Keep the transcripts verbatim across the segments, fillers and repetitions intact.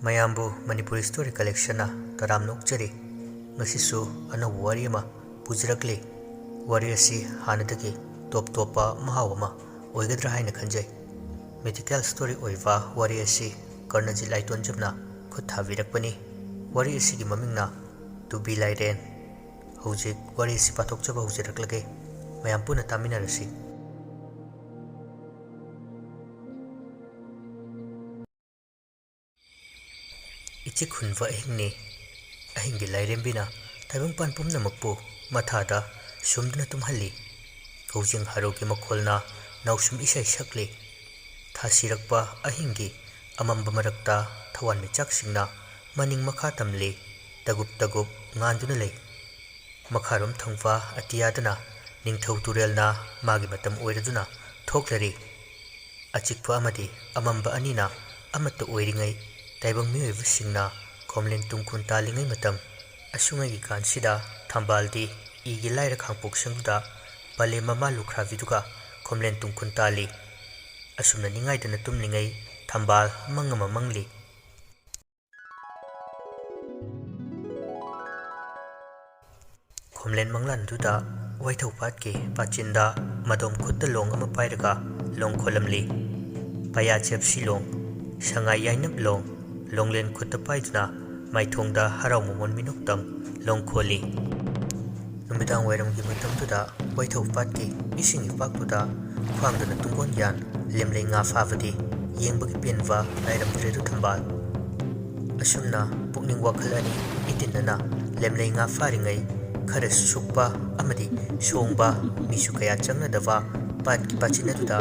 ꯃꯌꯥꯝꯕꯨ ꯃꯅꯤꯄꯨꯔꯤ ꯁ꯭ꯇꯣꯔꯤ ꯀꯂꯦꯛꯁꯟꯅ ꯇꯔꯥꯝꯅ ꯑꯣꯛꯆꯔꯤ꯫ ꯉꯁꯤꯁꯨ ꯑꯅꯧꯕ ꯋꯥꯔꯤ ꯑꯃ ꯄꯨꯖꯔꯛꯂꯤ꯫ ꯋꯥꯔꯤ ꯑꯁꯤ ꯍꯥꯟꯅꯗꯒꯤ ꯇꯣꯞ ꯇꯣꯞꯄ ꯃꯍꯥꯎ ꯑꯃ ꯑꯣꯏꯒꯗ꯭ꯔꯥ ꯍꯥꯏꯅ ꯈꯟꯖꯩ꯫ ꯃꯤꯊꯤꯀꯦꯜ ꯁ꯭ꯇꯣꯔꯤ ꯑꯣꯏꯕ ꯋꯥꯔꯤ ꯑꯁꯤ ꯀꯔꯅꯖꯤꯠ ꯂꯥꯏꯇꯣꯟꯖꯝꯅ ꯈꯨꯠ ꯊꯥꯕꯤꯔꯛꯄꯅꯤ꯫ ꯋꯥꯔꯤ ꯑꯁꯤꯒꯤ ꯃꯃꯤꯡꯅ ꯇꯨꯕꯤ ꯂꯥꯏꯔꯦꯟ꯫ ꯍꯧꯖꯤꯛ ꯋꯥꯔꯤ ꯑꯁꯤ ꯄꯥꯊꯣꯛꯆꯕ ꯍꯧꯖꯔꯛꯂꯒꯦ꯫ ꯃꯌꯥꯝ ꯄꯨꯟꯅ ꯇꯥꯃꯤꯟꯅꯔꯁꯤ꯫ ꯏꯆꯤꯛ ꯍꯨꯟꯕ ꯑꯍꯤꯡꯅꯤ꯫ ꯑꯍꯤꯡꯒꯤ ꯂꯥꯏꯔꯦꯝꯕꯤꯅ ꯇꯥꯏꯕꯪꯄꯥꯟ ꯄꯨꯝꯅꯃꯛꯄꯨ ꯃꯊꯥꯗ ꯁꯨꯝꯗꯨꯅ ꯇꯨꯝꯍꯜꯂꯤ꯫ ꯀꯧꯖꯦꯡ ꯍꯥꯔꯧꯒꯤ ꯃꯈꯣꯜꯅ ꯅꯥꯎꯁꯨꯝ ꯏꯁꯩ ꯁꯛꯂꯤ꯫ ꯊꯥꯁꯤꯔꯛꯄ ꯑꯍꯤꯡꯒꯤ ꯑꯃꯝꯕ ꯃꯔꯛꯇ ꯊꯋꯥꯟꯃꯤꯆꯥꯛꯁꯤꯡꯅ ꯃꯅꯤꯡ ꯃꯈꯥ ꯇꯝꯂꯤ, ꯇꯒꯨꯞ ꯇꯒꯨꯞ ꯉꯥꯟꯗꯨꯅ ꯂꯩ꯫ ꯃꯈꯥꯔꯣꯝ ꯊꯪꯕ ꯑꯇꯤꯌꯥꯗꯅ ꯅꯤꯡꯊꯧ ꯇꯨꯔꯦꯜꯅ ꯃꯥꯒꯤ ꯃꯇꯝ ꯑꯣꯏꯔꯗꯨꯅ ꯊꯣꯛꯂꯔꯤ꯫ ꯑꯆꯤꯛꯄ ꯑꯃꯗꯤ ꯑꯃꯝꯕ ꯑꯅꯤꯅ ꯑꯃꯠꯇ ꯑꯣꯏꯔꯤꯉꯩ ꯇꯥꯏꯕꯪ ꯃꯤꯑꯣꯏꯕꯁꯤꯡꯅ ꯈꯣꯝꯂꯦꯟ ꯇꯨꯡꯈꯨꯟ ꯇꯥꯜꯂꯤꯉꯩ ꯃꯇꯝ꯫ ꯑꯁꯨꯉꯩꯒꯤ ꯀꯥꯟꯁꯤꯗ ꯊꯝꯕꯥꯜꯗꯤ ꯏꯒꯤ ꯂꯥꯏꯔ ꯈꯥꯡꯄꯣꯛꯁꯪꯗꯨꯗ ꯄꯂꯦꯝ ꯃꯃꯥ ꯂꯨꯈ꯭ꯔꯥꯕꯤꯗꯨꯒ ꯈꯣꯝꯂꯦꯟ ꯇꯨꯡꯈꯨꯟ ꯇꯥꯜꯂꯤ꯫ ꯑꯁꯨꯝꯅ ꯅꯤꯡꯉꯥꯏꯗꯅ ꯇꯨꯝꯂꯤꯉꯩ ꯊꯝꯕꯥꯜ ꯃꯪ ꯑꯃ ꯃꯪꯂꯤ꯫ ꯈꯣꯝꯂꯦꯟ ꯃꯪꯂꯥꯟꯗꯨꯗ ꯋꯥꯏꯊꯧ ꯄꯥꯠꯀꯤ ꯄꯥꯆꯤꯟꯗ ꯃꯗꯣꯝ ꯈꯨꯠꯇ ꯂꯣꯡ ꯑꯃ ꯄꯥꯏꯔꯒ ꯂꯣꯡ ꯈꯣꯜꯂꯝꯂꯤ꯫ ꯄꯌꯥ ꯆꯦꯞꯁꯤ ꯂꯣꯡ, ꯁꯉꯥꯏ ꯌꯥꯏꯅꯞ ꯂꯣꯡ, ꯂꯣꯡꯂꯦꯟ ꯈꯨꯠꯇ ꯄꯥꯏꯗꯨꯅ ꯃꯥꯏꯊꯣꯡꯗ ꯍꯔꯥꯎ ꯃꯃꯣꯟ ꯃꯤꯅꯣꯛꯇꯝ ꯂꯣꯡ ꯈꯣꯜꯂꯤ꯫ ꯅꯨꯃꯤꯗꯥꯡ ꯋꯥꯏꯔꯝꯒꯤ ꯃꯇꯝꯗꯨꯗ ꯋꯥꯏꯊꯧ ꯄꯥꯠꯀꯤ ꯏꯁꯤꯡ ꯏꯄꯥꯛꯇꯨꯗ ꯈ꯭ꯋꯥꯡꯗꯅ ꯇꯨꯡꯒꯣꯟ ꯌꯥꯟ ꯂꯦꯝꯂꯩ ꯉꯥ ꯐꯥꯕꯗꯤ ꯌꯦꯡꯕꯒꯤ ꯄꯦꯟꯕ ꯅꯥꯏꯔꯝꯗ꯭ꯔꯦꯗꯣ ꯊꯝꯕꯥꯜ꯫ ꯑꯁꯨꯝꯅ ꯄꯨꯛꯅꯤꯡ ꯋꯥꯈꯜ ꯑꯅꯤ ꯏꯇꯤꯟꯅꯅ ꯂꯦꯝꯂꯩ ꯉꯥ ꯐꯥꯔꯤꯉꯩ ꯈꯔ ꯁꯨꯛꯄ ꯑꯃꯗꯤ ꯁꯣꯡꯕ, ꯃꯤꯁꯨ ꯀꯌꯥ ꯆꯪꯅꯗꯕ ꯄꯥꯠꯀꯤ ꯄꯥꯆꯤꯟ ꯑꯗꯨꯗ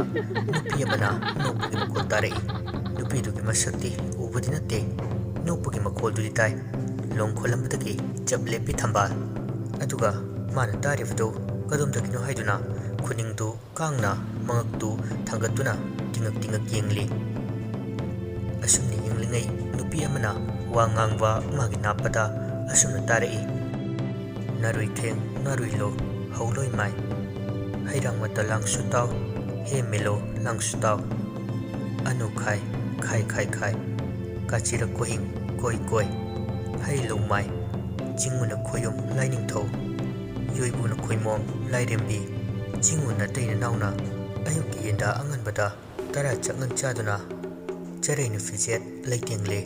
ꯅꯨꯄꯤ ꯑꯃꯅ ꯅꯣꯛꯄꯒꯤ ꯃꯈꯣꯜ ꯇꯥꯔꯛꯏ꯫ ꯅꯨꯄꯤꯗꯨꯒꯤ ꯃꯁꯛꯇꯤ ꯎꯕꯗꯤ ꯅꯠꯇꯦ, ꯅꯣꯛꯄꯒꯤ ꯃꯈꯣꯜꯗꯨꯗꯤ ꯇꯥꯏ꯫ ꯂꯣꯡ ꯈꯣꯜꯂꯝꯕꯗꯒꯤ ꯆꯞ ꯂꯦꯞꯄꯤ ꯊꯝꯕꯥꯜ꯫ ꯑꯗꯨꯒ ꯃꯥꯅ ꯇꯥꯔꯤꯕꯗꯨ ꯀꯗꯣꯝꯗꯒꯤꯅꯣ ꯍꯥꯏꯗꯨꯅ ꯈꯨꯅꯤꯡꯗꯨ ꯀꯥꯡꯅ ꯃꯉꯛꯇꯨ ꯊꯥꯡꯒꯠꯇꯨꯅ ꯇꯤꯡꯉꯛ ꯇꯤꯡꯉꯛ ꯌꯦꯡꯂꯤ꯫ ꯑꯁꯨꯝꯅ ꯌꯦꯡꯂꯤꯉꯩ ꯅꯨꯄꯤ ꯑꯃꯅ ꯋꯥ ꯉꯥꯡꯕ ꯃꯥꯒꯤ ꯅꯥꯞꯄꯗ ꯑꯁꯨꯝꯅ ꯇꯥꯔꯛꯏ, "ꯅꯥꯔꯨꯏ ꯈꯦꯡ, ꯅꯥꯔꯨꯏ ꯂꯣ, ꯍꯧꯂꯣꯏ ꯃꯥꯏ꯫ ꯍꯩꯔꯥꯡ ꯃꯇ ꯂꯥꯡꯁꯨ ꯇꯥꯎ, ꯍꯦ ꯃꯦꯂꯣ ꯂꯥꯡꯁꯨ ꯇꯥꯎ꯫ ꯑꯅꯨ ꯈꯥꯏ, ꯈꯥꯏ ꯈꯥꯏ ꯈꯥꯏ꯫ ꯀꯥꯆꯤꯔꯛ ꯀꯣꯍꯤꯡ ꯀꯣꯏ ꯀꯣꯏ, ꯍꯩ ꯂꯧꯃꯥꯏ, ꯆꯤꯡꯉꯨꯅ ꯈꯣꯌꯨꯝ ꯂꯥꯏꯅꯤꯡꯊꯧ, ꯌꯣꯏꯕꯨꯅ ꯈꯣꯏꯃꯣꯝ ꯂꯥꯏꯔꯦꯝꯕꯤ, ꯆꯤꯡꯉꯨꯅ ꯇꯩꯅ ꯅꯥꯎꯅ, ꯑꯌꯨꯛꯀꯤ ꯌꯦꯟꯗꯥ ꯑꯉꯟꯕꯗ ꯇꯔꯥ ꯆꯥꯛꯉꯟ ꯆꯥꯗꯨꯅ, ꯆꯔꯩꯅ ꯐꯤꯖꯦꯠ ꯂꯩꯇꯦꯡꯂꯦ,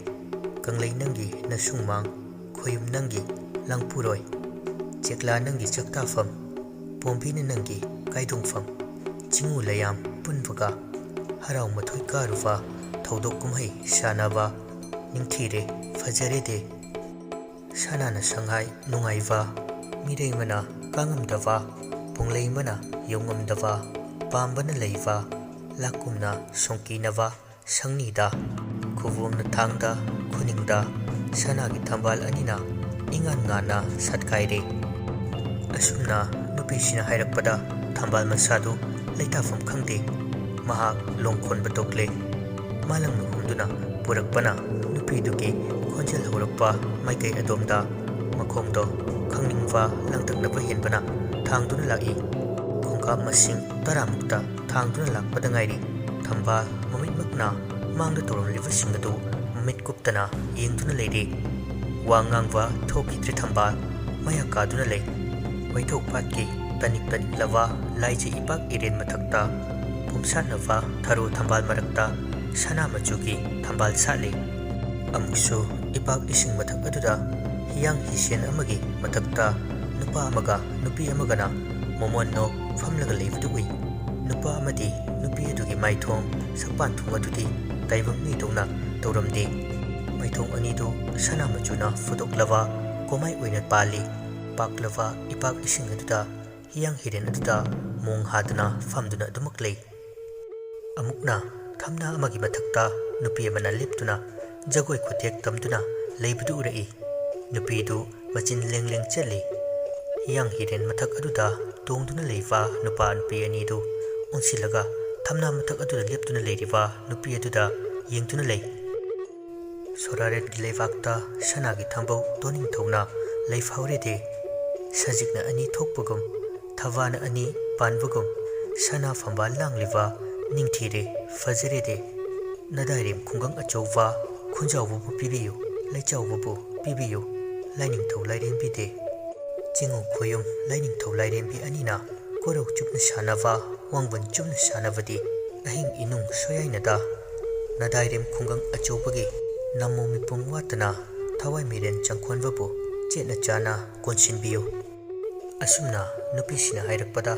ꯀꯪꯂꯩ ꯅꯪꯒꯤ ꯅꯁꯨꯡꯃꯥꯡ, ꯈꯣꯌꯨꯝ ꯅꯪꯒꯤ ꯂꯥꯡꯄꯨꯔꯣꯏ, ꯆꯦꯛꯂꯥ ꯅꯪꯒꯤ ꯆꯥꯛꯇꯥꯐꯝ, ꯄꯣꯝꯕꯤꯅ ꯅꯪꯒꯤ ꯀꯥꯏꯗꯣꯡꯐꯝ, ꯆꯤꯡꯉꯨ ꯂꯩꯌꯥꯝ ꯄꯨꯟꯕꯒ, ꯍꯔꯥꯎ ꯃꯊꯣꯏ ꯀꯥꯔꯨꯕ, ꯊꯧꯗꯣꯛ ꯀꯨꯝꯍꯩ ꯁꯥꯟꯅꯕ, ꯅꯤꯡꯊꯤꯔꯦ ꯐꯖꯔꯦꯗꯦ꯫ ꯁꯅꯥꯅ ꯁꯪꯍꯥꯏ ꯅꯨꯡꯉꯥꯏꯕ, ꯃꯤꯔꯩꯃꯅ ꯀꯥꯉꯝꯗꯕ, ꯄꯨꯡꯂꯩꯃꯅ ꯌꯧꯉꯝꯗꯕ, ꯄꯥꯝꯕꯅ ꯂꯩꯕ, ꯂꯥꯛꯀꯨꯝꯅ ꯁꯣꯡꯀꯤꯅꯕ, ꯁꯪꯅꯤꯗ, ꯈꯨꯕꯣꯝꯅ ꯊꯥꯡꯗ, ꯈꯨꯅꯤꯡꯗ ꯁꯅꯥꯒꯤ ꯊꯝꯕꯥꯜ ꯑꯅꯤꯅ ꯏꯉꯥꯟ ꯉꯥꯟꯅ ꯁꯥꯠꯀꯥꯏꯔꯦ꯫ ꯑꯁꯨꯝꯅ ꯅꯨꯄꯤꯁꯤꯅ ꯍꯥꯏꯔꯛꯄꯗ ꯊꯝꯕꯥꯜ ꯃꯁꯥꯗꯨ ꯂꯩꯇꯥꯐꯝ ꯈꯪꯗꯦ꯫ ꯃꯍꯥꯛ ꯂꯣꯡꯈꯣꯟꯕ ꯇꯣꯛꯂꯦ꯫ ꯃꯥꯂꯪꯅ ꯍꯨꯝꯗꯨꯅ ꯄꯨꯔꯛꯄꯅ ꯅꯨꯄꯤꯗꯨꯒꯤ ꯈꯣꯟꯖꯦꯜ ꯍꯧꯔꯛꯄ ꯃꯥꯏꯀꯩ ꯑꯗꯣꯝꯗ ꯃꯈꯣꯡꯗꯣ ꯈꯪꯅꯤꯡꯕ ꯂꯥꯡꯇꯛꯅꯕ ꯍꯦꯟꯕꯅ ꯊꯥꯡꯗꯨꯅ ꯂꯥꯛꯏ꯫ ꯈꯣꯡꯀꯥꯞ ꯃꯁꯤꯡ ꯇꯔꯥꯃꯨꯛꯇ ꯊꯥꯡꯗꯨꯅ ꯂꯥꯛꯄꯗ ꯉꯥꯏꯔꯤ꯫ ꯊꯝꯕꯥꯜ ꯃꯃꯤꯠꯃꯛꯅ ꯃꯥꯡꯗ ꯇꯧꯔꯝꯂꯤꯕꯁꯤꯡ ꯑꯗꯨ ꯃꯃꯤꯠ ꯀꯨꯞꯇꯅ ꯌꯦꯡꯗꯨꯅ ꯂꯩꯔꯤ꯫ ꯋꯥ ꯉꯥꯡꯕ ꯊꯣꯛꯈꯤꯗ꯭ꯔꯦ ꯊꯝꯕꯥꯜ꯫ ꯃꯌꯥ ꯀꯥꯗꯨꯅ ꯂꯩ꯫ ꯋꯥꯏꯊꯧ ꯄꯥꯠꯀꯤ ꯇꯅꯤꯛ ꯇꯅꯤꯛꯂꯕ ꯂꯥꯏꯖ ꯏꯄꯥꯛ ꯏꯔꯦꯟ ꯃꯊꯛꯇ ꯄꯣꯝꯁꯥꯠꯅꯕ ꯊꯔꯣ ꯊꯝꯕꯥꯜ ꯃꯔꯛꯇ ꯁꯅꯥ ꯃꯆꯨꯒꯤ ꯊꯝꯕꯥꯜ ꯁꯥꯠꯂꯤ꯫ ꯑꯃꯨꯛꯁꯨ ꯏꯄꯥꯛ ꯏꯁꯤꯡ ꯃꯊꯛ ꯑꯗꯨꯗ ꯍꯤꯌꯥꯡ ꯍꯤꯁꯦꯟ ꯑꯃꯒꯤ ꯃꯊꯛꯇ ꯅꯨꯄꯥ ꯑꯃꯒ ꯅꯨꯄꯤ ꯑꯃꯒꯅ ꯃꯣꯃꯣꯟ ꯅꯣꯛ ꯐꯝꯂꯒ ꯂꯩꯕꯗꯨ ꯎꯏ꯫ ꯅꯨꯄꯥ ꯑꯃꯗꯤ ꯅꯨꯄꯤ ꯑꯗꯨꯒꯤ ꯃꯥꯏꯊꯣꯡ ꯁꯛꯄꯥꯟ ꯊꯣꯡ ꯑꯗꯨꯗꯤ ꯇꯥꯏꯕꯪ ꯃꯤꯗꯧꯅ ꯇꯧꯔꯝꯗꯦ꯫ ꯃꯥꯏꯊꯣꯡ ꯑꯅꯤꯗꯨ ꯁꯅꯥ ꯃꯆꯨꯅ ꯐꯨꯗꯣꯛꯂꯕ ꯀꯣꯃꯥꯏ ꯑꯣꯏꯅ ꯄꯥꯜꯂꯤ꯫ ꯄꯥꯛꯂꯕ ꯏꯄꯥꯛ ꯏꯁꯤꯡ ꯑꯗꯨꯗ ꯍꯤꯌꯥꯡ ꯍꯤꯔꯦꯟ ꯑꯗꯨꯗ ꯃꯣꯡ ꯍꯥꯗꯨꯅ ꯐꯝꯗꯨꯅ ꯑꯗꯨꯃꯛ ꯂꯩ꯫ ꯑꯃꯨꯛꯅ ꯊꯝꯅꯥ ꯑꯃꯒꯤ ꯃꯊꯛꯇ ꯅꯨꯄꯤ ꯑꯃꯅ ꯂꯦꯞꯇꯨꯅ ꯖꯒꯣꯏ ꯈꯨꯊꯦꯛ ꯇꯝꯗꯨꯅ ꯂꯩꯕꯗꯨ ꯎꯔꯛꯏ꯫ ꯅꯨꯄꯤꯗꯨ ꯃꯆꯤꯟ ꯂꯦꯡ ꯂꯦꯡ ꯆꯠꯂꯤ꯫ ꯍꯤꯌꯥꯡ ꯍꯤꯔꯦꯟ ꯃꯊꯛ ꯑꯗꯨꯗ ꯇꯣꯡꯗꯨꯅ ꯂꯩꯕ ꯅꯨꯄꯥ ꯅꯨꯄꯤ ꯑꯅꯤꯗꯨ ꯑꯣꯟꯁꯤꯜꯂꯒ ꯊꯝꯅꯥ ꯃꯊꯛ ꯑꯗꯨꯗ ꯂꯦꯞꯇꯨꯅ ꯂꯩꯔꯤꯕ ꯅꯨꯄꯤ ꯑꯗꯨꯗ ꯌꯦꯡꯗꯨꯅ ꯂꯩ꯫ ꯁꯣꯔꯥꯔꯦꯟꯒꯤ ꯂꯩꯕꯥꯛꯇ ꯁꯅꯥꯒꯤ ꯊꯝꯕꯧ ꯇꯣꯅꯤꯡꯊꯧꯅ ꯂꯩ ꯐꯥꯎꯔꯦꯗꯦ꯫ ꯁꯖꯤꯛꯅ ꯑꯅꯤ ꯊꯣꯛꯄꯒꯨꯝ, ꯊꯕꯥꯅ ꯑꯅꯤ ꯄꯥꯟꯕꯒꯨꯝ, ꯁꯅꯥ ꯐꯝꯕꯥꯜ ꯂꯥꯡꯂꯤꯕ ꯅꯤꯡꯊꯤꯔꯦ ꯐꯖꯔꯦꯗꯦ꯫ ꯅꯗꯥꯏꯔꯦꯝ ꯈꯨꯡꯒꯪ ꯑꯆꯧꯕ ꯈꯨꯟꯖꯥꯎꯕꯕꯨ ꯄꯤꯕꯤꯌꯨ, ꯂꯩꯆꯥꯎꯕꯕꯨ ꯄꯤꯕꯤꯌꯨ, ꯂꯥꯏꯅꯤꯡꯊꯧ ꯂꯥꯏꯔꯦꯝꯕꯤ ꯗꯦ꯫ ꯆꯤꯡꯉꯨ ꯈꯣꯌꯨꯝ ꯂꯥꯏꯅꯤꯡꯊꯧ ꯂꯥꯏꯔꯦꯝꯕꯤ ꯑꯅꯤꯅ ꯀꯣꯔꯧ ꯆꯨꯞꯅ ꯁꯥꯟꯅꯕ, ꯋꯥꯡꯕꯟ ꯆꯨꯞꯅ ꯁꯥꯟꯅꯕꯗꯤ ꯑꯍꯤꯡ ꯏꯅꯨꯡ ꯁꯣꯌꯥꯏꯅꯗ ꯅꯗꯥꯏꯔꯦꯝ ꯈꯨꯡꯒꯪ ꯑꯆꯧꯕꯒꯤ ꯅꯝꯃꯣ ꯃꯤꯄꯨꯝ ꯋꯥꯠꯇꯅ ꯊꯋꯥꯏ ꯃꯤꯔꯦꯟ ꯆꯪꯈꯣꯟꯕꯕꯨ ꯆꯦꯠꯅ ꯆꯥꯅ ꯀꯣꯟꯁꯤꯟꯕꯤꯌꯨ꯫ ꯑꯁꯨꯝꯅ ꯅꯨꯄꯤꯁꯤꯅ ꯍꯥꯏꯔꯛꯄꯗ,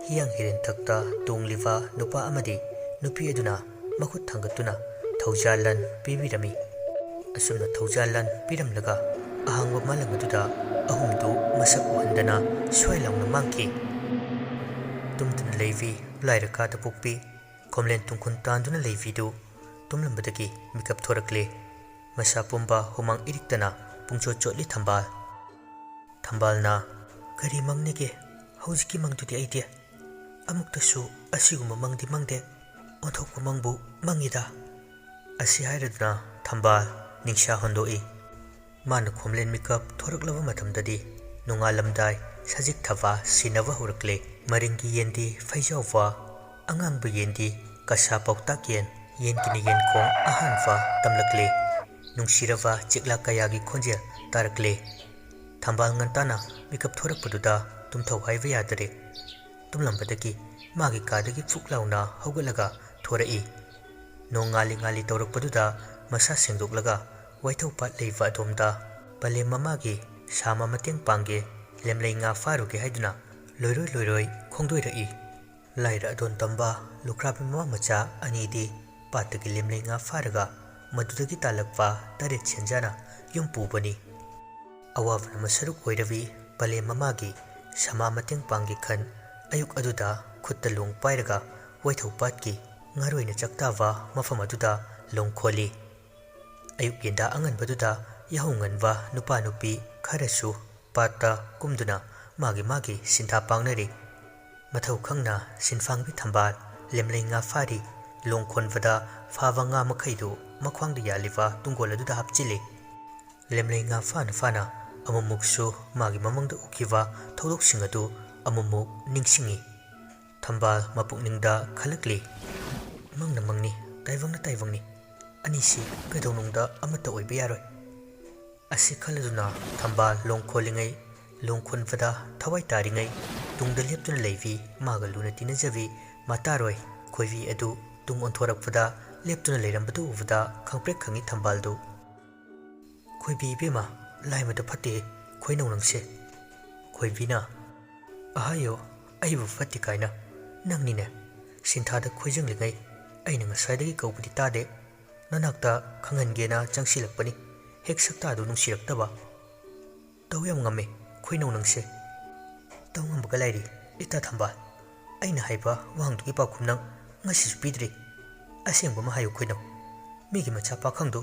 ꯍꯤꯌꯥꯡ ꯍꯤꯔꯦꯟꯊꯛꯇ ꯇꯣꯡꯂꯤꯕ ꯅꯨꯄꯥ ꯑꯃꯗꯤ ꯅꯨꯄꯤ ꯑꯗꯨꯅ ꯃꯈꯨꯠ ꯊꯥꯡꯒꯠꯇꯨꯅ ꯊꯧꯖꯥꯜ ꯂꯟ ꯄꯤꯕꯤꯔꯝꯃꯤ꯫ ꯑꯁꯨꯝꯅ ꯊꯧꯖꯥꯜ ꯂꯟ ꯄꯤꯔꯝꯂꯒ ꯑꯍꯥꯡꯕ ꯃꯥꯂꯪ ꯑꯗꯨꯗ ꯑꯍꯨꯝꯗꯨ ꯃꯁꯛ ꯎꯍꯟꯗꯅ ꯁ꯭ꯋꯥꯏ ꯂꯥꯎꯅ ꯃꯥꯡꯈꯤ꯫ ꯇꯨꯝꯗꯨꯅ ꯂꯩꯕꯤ ꯂꯥꯏꯔ ꯀꯥꯗ ꯄꯣꯛꯄꯤ ꯈꯣꯝꯂꯦꯟ ꯇꯨꯡꯈꯨꯟ ꯇꯥꯟꯗꯨꯅ ꯂꯩꯕꯤꯗꯨ ꯇꯨꯝꯂꯝꯕꯗꯒꯤ ꯃꯤꯀꯞ ꯊꯣꯔꯛꯂꯦ꯫ ꯃꯁꯥ ꯄꯨꯝꯕ ꯍꯨꯃꯥꯡ ꯏꯔꯤꯛꯇꯅ ꯄꯨꯡꯆꯣꯠ ꯆꯣꯠꯂꯤ ꯊꯝꯕꯥꯜ꯫ ꯊꯝꯕꯥꯜꯅ, "ꯀꯔꯤ ꯃꯪꯅꯤꯒꯦ? ꯍꯧꯖꯤꯛꯀꯤ ꯃꯪꯗꯨꯗꯤ ꯑꯩꯗꯤ ꯑꯃꯨꯛꯇꯁꯨ ꯑꯁꯤꯒꯨꯝꯕ ꯃꯪꯗꯤ ꯃꯪꯗꯦ꯫ ꯑꯣꯟꯊꯣꯛꯄ ꯃꯪꯕꯨ ꯃꯪꯉꯤꯗ꯫" ꯑꯁꯤ ꯍꯥꯏꯔꯗꯨꯅ ꯊꯝꯕꯥꯜ ꯅꯤꯡꯁꯥ ꯍꯣꯟꯗꯣꯛꯏ꯫ ꯃꯥꯅ ꯈꯣꯝꯂꯦꯟ ꯃꯤꯀꯞ ꯊꯣꯔꯛꯂꯕ ꯃꯇꯝꯗꯗꯤ ꯅꯣꯡꯉꯥꯜꯂꯝꯗꯥꯏ ꯁꯖꯤꯛ ꯊꯕꯥ ꯁꯤꯟꯅꯕ ꯍꯧꯔꯛꯂꯦ꯫ ꯃꯔꯤꯡꯒꯤ ꯌꯦꯟꯗꯤ ꯐꯩꯖꯥꯎꯕ, ꯑꯉꯥꯡꯕ ꯌꯦꯟꯗꯤ ꯀꯁꯥ ꯄꯥꯎꯇꯥꯛ ꯌꯦꯟ, ꯌꯦꯟꯒꯤꯅ ꯌꯦꯟꯈꯣꯡ ꯑꯍꯥꯟꯕ ꯇꯝꯂꯛꯂꯦ꯫ ꯅꯨꯡꯁꯤꯔꯕ ꯆꯤꯛꯂꯥ ꯀꯌꯥꯒꯤ ꯈꯣꯟꯖꯦꯜ ꯇꯥꯔꯛꯂꯦ꯫ ꯊꯝꯕꯥꯜ ꯉꯟꯇꯥꯅ ꯃꯤꯀꯞ ꯊꯣꯔꯛꯄꯗꯨꯗ ꯇꯨꯝꯊꯧ ꯍꯥꯏꯕ ꯌꯥꯗꯔꯦ꯫ ꯇꯨꯝꯂꯝꯕꯗꯒꯤ ꯃꯥꯒꯤ ꯀꯥꯗꯒꯤ ꯐꯨꯛ ꯂꯥꯎꯅ ꯍꯧꯒꯠꯂꯒ ꯊꯣꯔꯛꯏ꯫ ꯅꯣꯡ ꯉꯥꯜꯂꯤ ꯉꯥꯜꯂꯤ ꯇꯧꯔꯛꯄꯗꯨꯗ ꯃꯁꯥ ꯁꯦꯡꯗꯣꯛꯂꯒ ꯋꯥꯏꯊꯧ ꯄꯥꯠ ꯂꯩꯕ ꯑꯗꯣꯝꯗ ꯄꯂꯦꯝ ꯃꯃꯥꯒꯤ ꯁꯥꯃ ꯃꯇꯦꯡ ꯄꯥꯡꯒꯦ, ꯂꯦꯝꯂꯩ ꯉꯥ ꯐꯥꯔꯨꯒꯦ ꯍꯥꯏꯗꯨꯅ ꯂꯣꯏꯔꯣꯏ ꯂꯣꯏꯔꯣꯏ ꯈꯣꯡꯗꯣꯏꯔꯛꯏ꯫ ꯂꯥꯏꯔ ꯑꯗꯣꯟ ꯇꯝꯕ ꯂꯨꯈ꯭ꯔꯥꯕꯤ ꯃꯃꯥ ꯃꯆꯥ ꯑꯅꯤꯗꯤ ꯄꯥꯠꯇꯒꯤ ꯂꯦꯝꯂꯩ ꯉꯥ ꯐꯥꯔꯒ ꯃꯗꯨꯗꯒꯤ ꯇꯥꯜꯂꯛꯄ ꯇꯔꯦꯠ ꯁꯦꯟꯖꯥꯅ ꯌꯨꯝ ꯄꯨꯕꯅꯤ꯫ ꯑꯋꯥꯕꯅ ꯃꯁꯔꯨꯛ ꯑꯣꯏꯔꯕꯤ ꯄꯂꯦꯝ ꯃꯃꯥꯒꯤ ꯁꯃꯥ ꯃꯇꯦꯡ ꯄꯥꯡꯒꯦ ꯈꯟ ꯑꯌꯨꯛ ꯑꯗꯨꯗ ꯈꯨꯠꯇ ꯂꯣꯡ ꯄꯥꯏꯔꯒ ꯋꯥꯏꯊꯧ ꯄꯥꯠꯀꯤ ꯉꯥꯔꯣꯏꯅ ꯆꯥꯛꯇꯥꯕ ꯃꯐꯝ ꯑꯗꯨꯗ ꯂꯣꯡ ꯈꯣꯜꯂꯤ꯫ ꯑꯌꯨꯛ ꯌꯦꯟꯗꯥ ꯑꯉꯟꯕꯗꯨꯗ ꯌꯥꯍꯧ ꯉꯟꯕ ꯅꯨꯄꯥ ꯅꯨꯄꯤ ꯈꯔꯁꯨ ꯄꯥꯠꯇ ꯀꯨꯝꯗꯨꯅ ꯃꯥꯒꯤ ꯃꯥꯒꯤ ꯁꯤꯟꯊꯥ ꯄꯥꯡꯅꯔꯤ꯫ ꯃꯊꯧ ꯈꯪꯅ ꯁꯤꯟꯐꯥꯡꯕꯤ ꯊꯝꯕꯥꯜ ꯂꯦꯝꯂꯩ ꯉꯥ ꯐꯥꯔꯤ꯫ ꯂꯣꯡ ꯈꯣꯟꯕꯗ ꯐꯥꯕ ꯉꯥ ꯃꯈꯩꯗꯨ ꯃꯈ꯭ꯋꯥꯡꯗ ꯌꯥꯜꯂꯤꯕ ꯇꯨꯡꯒꯣꯜ ꯑꯗꯨꯗ ꯍꯥꯞꯆꯤꯜꯂꯤ꯫ ꯂꯦꯝꯂꯩ ꯉꯥ ꯐꯥꯅ ꯐꯥꯅ ꯑꯃꯨꯛꯃꯨꯛꯁꯨ ꯃꯥꯒꯤ ꯃꯃꯪꯗ ꯎꯈꯤꯕ ꯊꯧꯗꯣꯛꯁꯤꯡ ꯑꯗꯨ ꯑꯃꯨꯛꯃꯨꯛ ꯅꯤꯡꯁꯤꯡꯏ꯫ ꯊꯝꯕꯥꯜ ꯃꯄꯨꯛꯅꯤꯡꯗ ꯈꯜꯂꯛꯂꯤ, "ꯃꯪꯅ ꯃꯪꯅꯤ, ꯇꯥꯏꯕꯪꯅ ꯇꯥꯏꯕꯪꯅꯤ꯫ ꯑꯅꯤꯁꯤ ꯀꯩꯗꯧꯅꯨꯡꯗ ꯑꯃꯠꯇ ꯑꯣꯏꯕ ꯌꯥꯔꯣꯏ꯫ ꯑꯁꯤ ꯈꯜꯂꯗꯨꯅ ꯊꯝꯕꯥꯜ ꯂꯣꯡ ꯈꯣꯜꯂꯤꯉꯩ, ꯂꯣꯡ ꯈꯣꯟꯕꯗ ꯊꯋꯥꯏ ꯇꯥꯔꯤꯉꯩ, ꯇꯨꯡꯗ ꯂꯦꯞꯇꯨꯅ ꯂꯩꯕꯤ ꯃꯥꯒ ꯂꯨꯅ ꯇꯤꯟꯅꯖꯕꯤ ꯃꯇꯥꯔꯣꯏ ꯈꯣꯏꯕꯤ ꯑꯗꯨ ꯇꯨꯡ ꯑꯣꯟꯊꯣꯔꯛꯄꯗ ꯂꯦꯞꯇꯨꯅ ꯂꯩꯔꯝꯕꯗꯨ ꯎꯕꯗ ꯈꯪꯄ꯭ꯔꯦꯛ ꯈꯪꯉꯤ ꯊꯝꯕꯥꯜꯗꯨ꯫ "ꯈꯣꯏꯕꯤ ꯏꯕꯦꯝꯃ, ꯂꯥꯏꯃꯗꯨ ꯐꯠꯇꯦ, ꯈꯣꯏꯅꯧ ꯅꯪꯁꯦ꯫" ꯈꯣꯏꯕꯤꯅ, "ꯑꯍꯥꯌꯣ, ꯑꯩꯕꯨ ꯐꯠꯇꯦ ꯀꯥꯏꯅ? ꯅꯪꯅꯤꯅꯦ ꯁꯤꯟꯊꯥꯗ ꯈꯣꯏꯖꯪꯂꯤꯉꯩ ꯑꯩꯅ ꯉꯁꯥꯏꯗꯒꯤ ꯀꯧꯕꯗꯤ ꯇꯥꯗꯦ꯫ ꯅꯅꯥꯛꯇ ꯈꯪꯍꯟꯒꯦꯅ ꯆꯪꯁꯤꯜꯂꯛꯄꯅꯤ, ꯍꯦꯛ ꯁꯛꯇꯥꯗꯨ ꯅꯨꯡꯁꯤꯔꯛꯇꯕ꯫" "ꯇꯧ ꯌꯥꯝ ꯉꯝꯃꯦ ꯈꯣꯏꯅꯧ ꯅꯪꯁꯦ꯫" "ꯇꯧ ꯉꯝꯕꯒ ꯂꯥꯏꯔꯤ ꯏꯇꯥ ꯊꯝꯕꯥꯜ꯫ ꯑꯩꯅ ꯍꯥꯏꯕ ꯋꯥꯍꯪꯗꯨꯒꯤ ꯄꯥꯎꯈꯨꯝ ꯅꯪ ꯉꯁꯤꯁꯨ ꯄꯤꯗ꯭ꯔꯤ꯫ ꯑꯁꯦꯡꯕ ꯑꯃ ꯍꯥꯏꯌꯨ ꯈꯣꯏꯅꯧ, ꯃꯤꯒꯤ ꯃꯆꯥ ꯄꯥꯈꯪꯗꯨ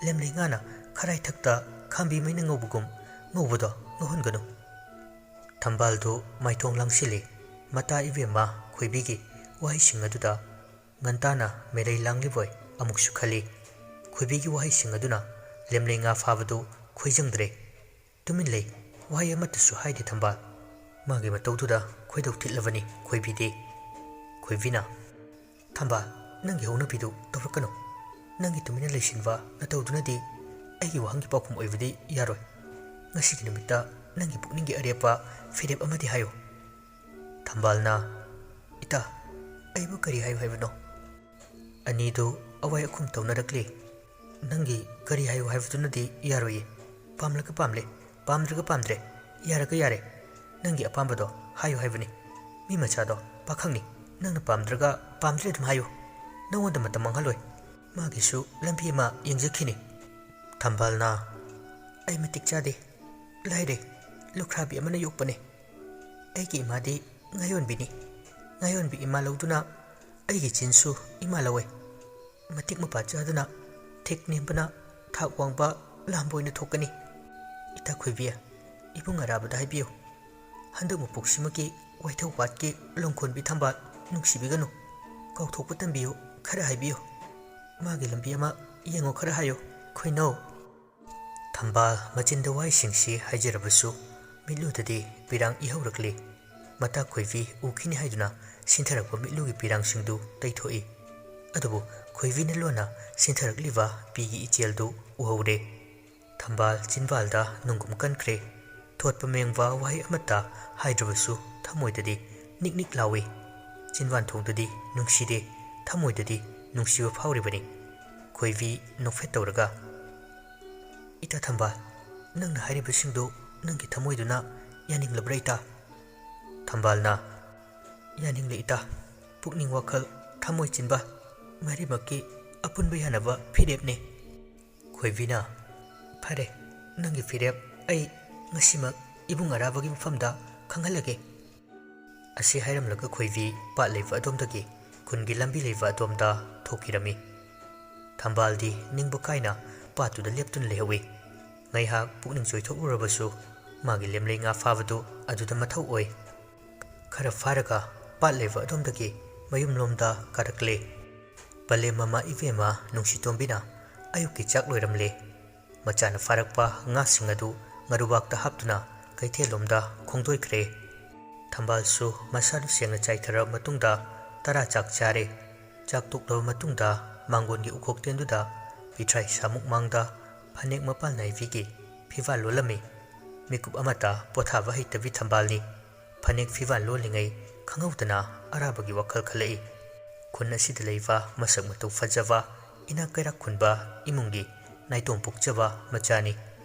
ꯂꯦꯝꯂꯩ ꯉꯥꯅ ꯈꯔꯥꯏ ꯊꯛꯇ ꯈꯥꯝꯕꯤ ꯃꯩꯅ ꯉꯧꯕꯒꯨꯝ ꯉꯧꯕꯗꯣ ꯉꯧꯍꯟꯒꯅꯨ꯫" ꯊꯝꯕꯥꯜꯗꯨ ꯃꯥꯏꯊꯣꯡ ꯂꯥꯡꯁꯤꯜꯂꯤ꯫ ꯃꯇꯥ ꯏꯕꯦꯝꯃ ꯈꯣꯏꯕꯤꯒꯤ ꯋꯥꯍꯩꯁꯤꯡ ꯑꯗꯨꯗ ꯉꯟꯇꯥꯅ ꯃꯔꯩ ꯂꯥꯡꯂꯤꯕꯣꯏ ꯑꯃꯨꯛꯁꯨ ꯈꯜꯂꯤ꯫ ꯈꯣꯏꯕꯤꯒꯤ ꯋꯥꯍꯩꯁꯤꯡ ꯑꯗꯨꯅ ꯂꯦꯝꯂꯩ ꯉꯥ ꯐꯥꯕꯗꯨ ꯈꯣꯏꯖꯪꯗ꯭ꯔꯦ꯫ ꯇꯨꯃꯤꯟ ꯂꯩ, ꯋꯥꯍꯩ ꯑꯃꯠꯇꯁꯨ ꯍꯥꯏꯗꯦ ꯊꯝꯕꯥꯜ꯫ ꯃꯥꯒꯤ ꯃꯇꯧꯗꯨꯗ ꯈꯣꯏꯗꯧ ꯊꯤꯠꯂꯕꯅꯤ ꯈꯣꯏꯕꯤꯗꯤ꯫ ꯈꯣꯏꯕꯤꯅ, "ꯊꯝꯕꯥꯜ, ꯅꯪꯒꯤ ꯍꯧꯅꯕꯤꯗꯨ ꯇꯧꯔꯛꯀꯅꯨ꯫ ꯅꯪꯒꯤ ꯇꯨꯃꯤꯟꯅ ꯂꯩꯁꯤꯟꯕ ꯅꯇꯧꯗꯨꯅꯗꯤ ꯑꯩꯒꯤ ꯋꯥꯍꯪꯒꯤ ꯄꯥꯎꯈꯨꯝ ꯑꯣꯏꯕꯗꯤ ꯌꯥꯔꯣꯏ꯫ ꯉꯁꯤꯒꯤ ꯅꯨꯃꯤꯠꯇ ꯅꯪꯒꯤ ꯄꯨꯛꯅꯤꯡꯒꯤ ꯑꯔꯦꯞꯄ ꯐꯤꯔꯦꯞ ꯑꯃꯗꯤ ꯍꯥꯏꯌꯨ꯫" ꯊꯝꯕꯥꯜꯅ, "ꯏꯇꯥ, ꯑꯩꯕꯨ ꯀꯔꯤ ꯍꯥꯏꯌꯨ ꯍꯥꯏꯕꯅꯣ?" ꯑꯅꯤꯗꯨ ꯑꯋꯥꯏ ꯑꯈꯨꯝ ꯇꯧꯅꯔꯛꯂꯤ꯫ "ꯅꯪꯒꯤ ꯀꯔꯤ ꯍꯥꯏꯌꯨ ꯍꯥꯏꯕꯗꯨꯅꯗꯤ ꯌꯥꯔꯣꯏꯌꯦ꯫ ꯄꯥꯝꯂꯒ ꯄꯥꯝꯂꯦ, ꯄꯥꯝꯗ꯭ꯔꯒ ꯄꯥꯝꯗ꯭ꯔꯦ, ꯌꯥꯔꯒ ꯌꯥꯔꯦ꯫ ꯅꯪꯒꯤ ꯑꯄꯥꯝꯕꯗꯣ ꯍꯥꯏꯌꯨ ꯍꯥꯏꯕꯅꯤ꯫ ꯃꯤ ꯃꯆꯥꯗꯣ, ꯄꯥꯈꯪꯅꯤ꯫ ꯅꯪꯅ ꯄꯥꯝꯗ꯭ꯔꯒ ꯄꯥꯝꯗ꯭ꯔꯦ ꯑꯗꯨꯝ ꯍꯥꯏꯌꯨ꯫ ꯅꯉꯣꯟꯗ ꯃꯇꯝ ꯃꯥꯡꯍꯜꯂꯣꯏ꯫ ꯃꯥꯒꯤꯁꯨ ꯂꯝꯕꯤ ꯑꯃ ꯌꯦꯡꯖꯈꯤꯅꯤ꯫" ꯊꯝꯕꯥꯜꯅ, "ꯑꯩ ꯃꯇꯤꯛ ꯆꯥꯗꯦ, ꯂꯥꯏꯔꯦ, ꯂꯨꯈ꯭ꯔꯥꯕꯤ ꯑꯃꯅ ꯌꯣꯛꯄꯅꯦ꯫ ꯑꯩꯒꯤ ꯏꯃꯥꯗꯤ ꯉꯥꯌꯣꯟꯕꯤꯅꯤ꯫ ꯉꯥꯌꯣꯟꯕꯤ ꯏꯃꯥ ꯂꯧꯗꯨꯅ ꯑꯩꯒꯤ ꯆꯤꯟꯁꯨ ꯏꯃꯥ ꯂꯧꯋꯦ꯫ ꯃꯇꯤꯛ ꯃꯄꯥ ꯆꯥꯗꯨꯅ ꯊꯦꯛ ꯅꯦꯝꯕꯅ ꯊꯥꯛ ꯋꯥꯡꯕ ꯂꯥꯝꯕ ꯑꯣꯏꯅ ꯊꯣꯛꯀꯅꯤ꯫ ꯏꯇꯥ ꯈꯣꯏꯕꯤ, ꯏꯕꯨꯡ ꯑꯔꯥꯕꯗ ꯍꯥꯏꯕꯤꯌꯨ, ꯍꯟꯗꯛ ꯃꯄꯣꯛꯁꯤꯃꯒꯤ ꯋꯥꯏꯊꯧ ꯄꯥꯠꯀꯤ ꯂꯣꯡꯈꯣꯟꯕꯤ ꯊꯝꯕꯥꯜ ꯅꯨꯡꯁꯤꯕꯤꯒꯅꯨ꯫ ꯀꯥꯎꯊꯣꯛꯄ ꯇꯝꯕꯤꯌꯨ, ꯈꯔ ꯍꯥꯏꯕꯤꯌꯨ꯫ ꯃꯥꯒꯤ ꯂꯝꯕꯤ ꯑꯃ ꯌꯦꯡꯉꯣ, ꯈꯔ ꯍꯥꯏꯌꯨ, ꯈꯣꯏꯅꯧ꯫" ꯊꯝꯕꯥꯜ ꯃꯆꯤꯟꯗ ꯋꯥꯍꯩꯁꯤꯡꯁꯤ ꯍꯥꯏꯖꯔꯕꯁꯨ ꯃꯤꯠꯂꯨꯗꯗꯤ ꯄꯤꯔꯥꯡ ꯏꯍꯧꯔꯛꯂꯤ꯫ ꯃꯇꯥ ꯈꯣꯏꯕꯤ ꯎꯈꯤꯅꯤ ꯍꯥꯏꯗꯨꯅ ꯁꯤꯟꯊꯔꯛꯄ ꯃꯤꯠꯂꯨꯒꯤ ꯄꯤꯔꯥꯡꯁꯤꯡꯗꯨ ꯇꯩꯊꯣꯛꯏ꯫ ꯑꯗꯨꯕꯨ ꯈꯣꯏꯕꯤꯅ ꯂꯣꯟꯅ ꯁꯤꯟꯊꯔꯛꯂꯤꯕ ꯄꯤꯒꯤ ꯏꯆꯦꯜꯗꯨ ꯎꯍꯧꯔꯦ꯫ ꯊꯝꯕꯥꯜ ꯆꯤꯟꯕꯥꯜꯗ ꯅꯨꯡꯒꯨꯝ ꯀꯟꯈ꯭ꯔꯦ꯫ ꯊꯣꯠꯄ ꯃꯦꯡꯕ ꯋꯥꯍꯩ ꯑꯃꯠꯇ ꯍꯥꯏꯗ꯭ꯔꯕꯁꯨ ꯊꯃꯣꯏꯗꯗꯤ ꯅꯤꯛ ꯅꯤꯛ ꯂꯥꯎꯏ꯫ ꯆꯤꯟꯕꯥꯟ ꯊꯣꯡꯗꯗꯤ ꯅꯨꯡꯁꯤꯗꯦ, ꯊꯃꯣꯏꯗꯗꯤ ꯅꯨꯡꯁꯤꯕ ꯐꯥꯎꯔꯤꯕꯅꯤ꯫ ꯈꯣꯏꯕꯤ ꯅꯣꯛꯐꯦꯠ ꯇꯧꯔꯒ, "ꯏꯇꯥ ꯊꯝꯕꯥꯜ, ꯅꯪꯅ ꯍꯥꯏꯔꯤꯕꯁꯤꯡꯗꯨ ꯅꯪꯒꯤ ꯊꯃꯣꯏꯗꯨꯅ ꯌꯥꯅꯤꯡꯂꯕ꯭ꯔꯥ ꯏꯇꯥ?" ꯊꯝꯕꯥꯜꯅ, "ꯌꯥꯅꯤꯡꯂꯦ ꯏꯇꯥ꯫ ꯄꯨꯛꯅꯤꯡ ꯋꯥꯈꯜ ꯊꯃꯣꯏ ꯆꯤꯟꯕ ꯃꯔꯤꯃꯛꯀꯤ ꯑꯄꯨꯟꯕ ꯌꯥꯅꯕ ꯐꯤꯔꯦꯞꯅꯤ꯫" ꯈꯣꯏꯕꯤꯅ, "ꯐꯔꯦ, ꯅꯪꯒꯤ ꯐꯤꯔꯦꯞ ꯑꯩ ꯉꯁꯤꯃꯛ ꯏꯕꯨꯡ ꯑꯔꯥꯕꯒꯤ ꯃꯐꯝꯗ ꯈꯪꯍꯜꯂꯒꯦ꯫" ꯑꯁꯤ ꯍꯥꯏꯔꯝꯂꯒ ꯈꯣꯏꯕꯤ ꯄꯥꯠ ꯂꯩꯕ ꯑꯗꯣꯝꯗꯒꯤ ꯈꯨꯟꯒꯤ ꯂꯝꯕꯤ ꯂꯩꯕ ꯑꯗꯣꯝꯗ ꯊꯣꯛꯈꯤꯔꯝꯃꯤ꯫ ꯊꯝꯕꯥꯜꯗꯤ ꯅꯤꯡꯕ ꯀꯥꯏꯅ ꯄꯥꯠꯇꯨꯗ ꯂꯦꯞꯇꯨꯅ ꯂꯩꯍꯧꯏ꯫ ꯉꯥꯏꯍꯥꯛ ꯄꯨꯛꯅꯤꯡ ꯆꯣꯏꯊꯣꯛꯂꯨꯔꯕꯁꯨ ꯃꯥꯒꯤ ꯂꯦꯝꯂꯩ ꯉꯥ ꯐꯥꯕꯗꯨ ꯑꯗꯨꯗ ꯃꯊꯧ ꯑꯣꯏ꯫ ꯈꯔ ꯐꯥꯔꯒ ꯄꯥꯠ ꯂꯩꯕ ꯑꯗꯣꯝꯗꯒꯤ ꯃꯌꯨꯝꯂꯣꯝꯗ ꯀꯥꯔꯛꯂꯦ꯫ ꯄꯂꯦꯝ ꯃꯃꯥ ꯏꯕꯦꯝꯃ ꯅꯨꯡꯁꯤꯇꯣꯝꯕꯤꯅ ꯑꯌꯨꯛꯀꯤ ꯆꯥꯛ ꯂꯣꯏꯔꯝꯂꯦ꯫ ꯃꯆꯥꯅ ꯐꯥꯔꯛꯄ ꯉꯥꯁꯤꯡ ꯑꯗꯨ ꯉꯥꯔꯨꯕꯥꯛꯇ ꯍꯥꯞꯇꯨꯅ ꯀꯩꯊꯦꯜꯂꯣꯝꯗ ꯈꯣꯡꯗꯣꯏꯈ꯭ꯔꯦ꯫ ꯊꯝꯕꯥꯜꯁꯨ ꯃꯁꯥꯗꯨ ꯁꯦꯡꯅ ꯆꯥꯏꯊꯔꯕ ꯃꯇꯨꯡꯗ ꯇꯔꯥ ꯆꯥꯛ ꯆꯥꯔꯦ꯫ ꯆꯥꯛ ꯇꯣꯛꯂꯕ ꯃꯇꯨꯡꯗ ꯃꯥꯡꯒꯣꯟꯒꯤ ꯎꯈꯣꯛꯇꯦꯟꯗꯨꯗ ꯄꯤꯊ꯭ꯔꯥꯏ ꯁꯥꯃꯨꯛ ꯃꯥꯡꯗ ꯐꯅꯦꯛ ꯃꯄꯥꯜ ꯅꯥꯏꯕꯤꯒꯤ ꯐꯤꯕꯥꯜ ꯂꯣꯜꯂꯝꯃꯤ꯫ ꯃꯤꯀꯨꯞ ꯑꯃꯠꯇ ꯄꯣꯊꯥꯕ ꯍꯩꯇꯕꯤ ꯊꯝꯕꯥꯜꯅꯤ꯫ ꯐꯅꯦꯛ ꯐꯤꯕꯥꯜ ꯂꯣꯜꯂꯤꯉꯩ ꯈꯪꯍꯧꯗꯅ ꯑꯔꯥꯕꯒꯤ ꯋꯥꯈꯜ ꯈꯜꯂꯛꯏ꯫ ꯈꯨꯟ ꯑꯁꯤꯗ ꯂꯩꯕ ꯃꯁꯛ ꯃꯇꯧ ꯐꯖꯕ, ꯏꯅꯥꯛ ꯀꯩꯔꯥꯛ ꯈꯨꯟꯕ ꯏꯃꯨꯡꯒꯤ ꯅꯥꯏꯇꯣꯝ ꯄꯣꯛꯆꯕ ꯃꯆꯥꯅꯤ꯫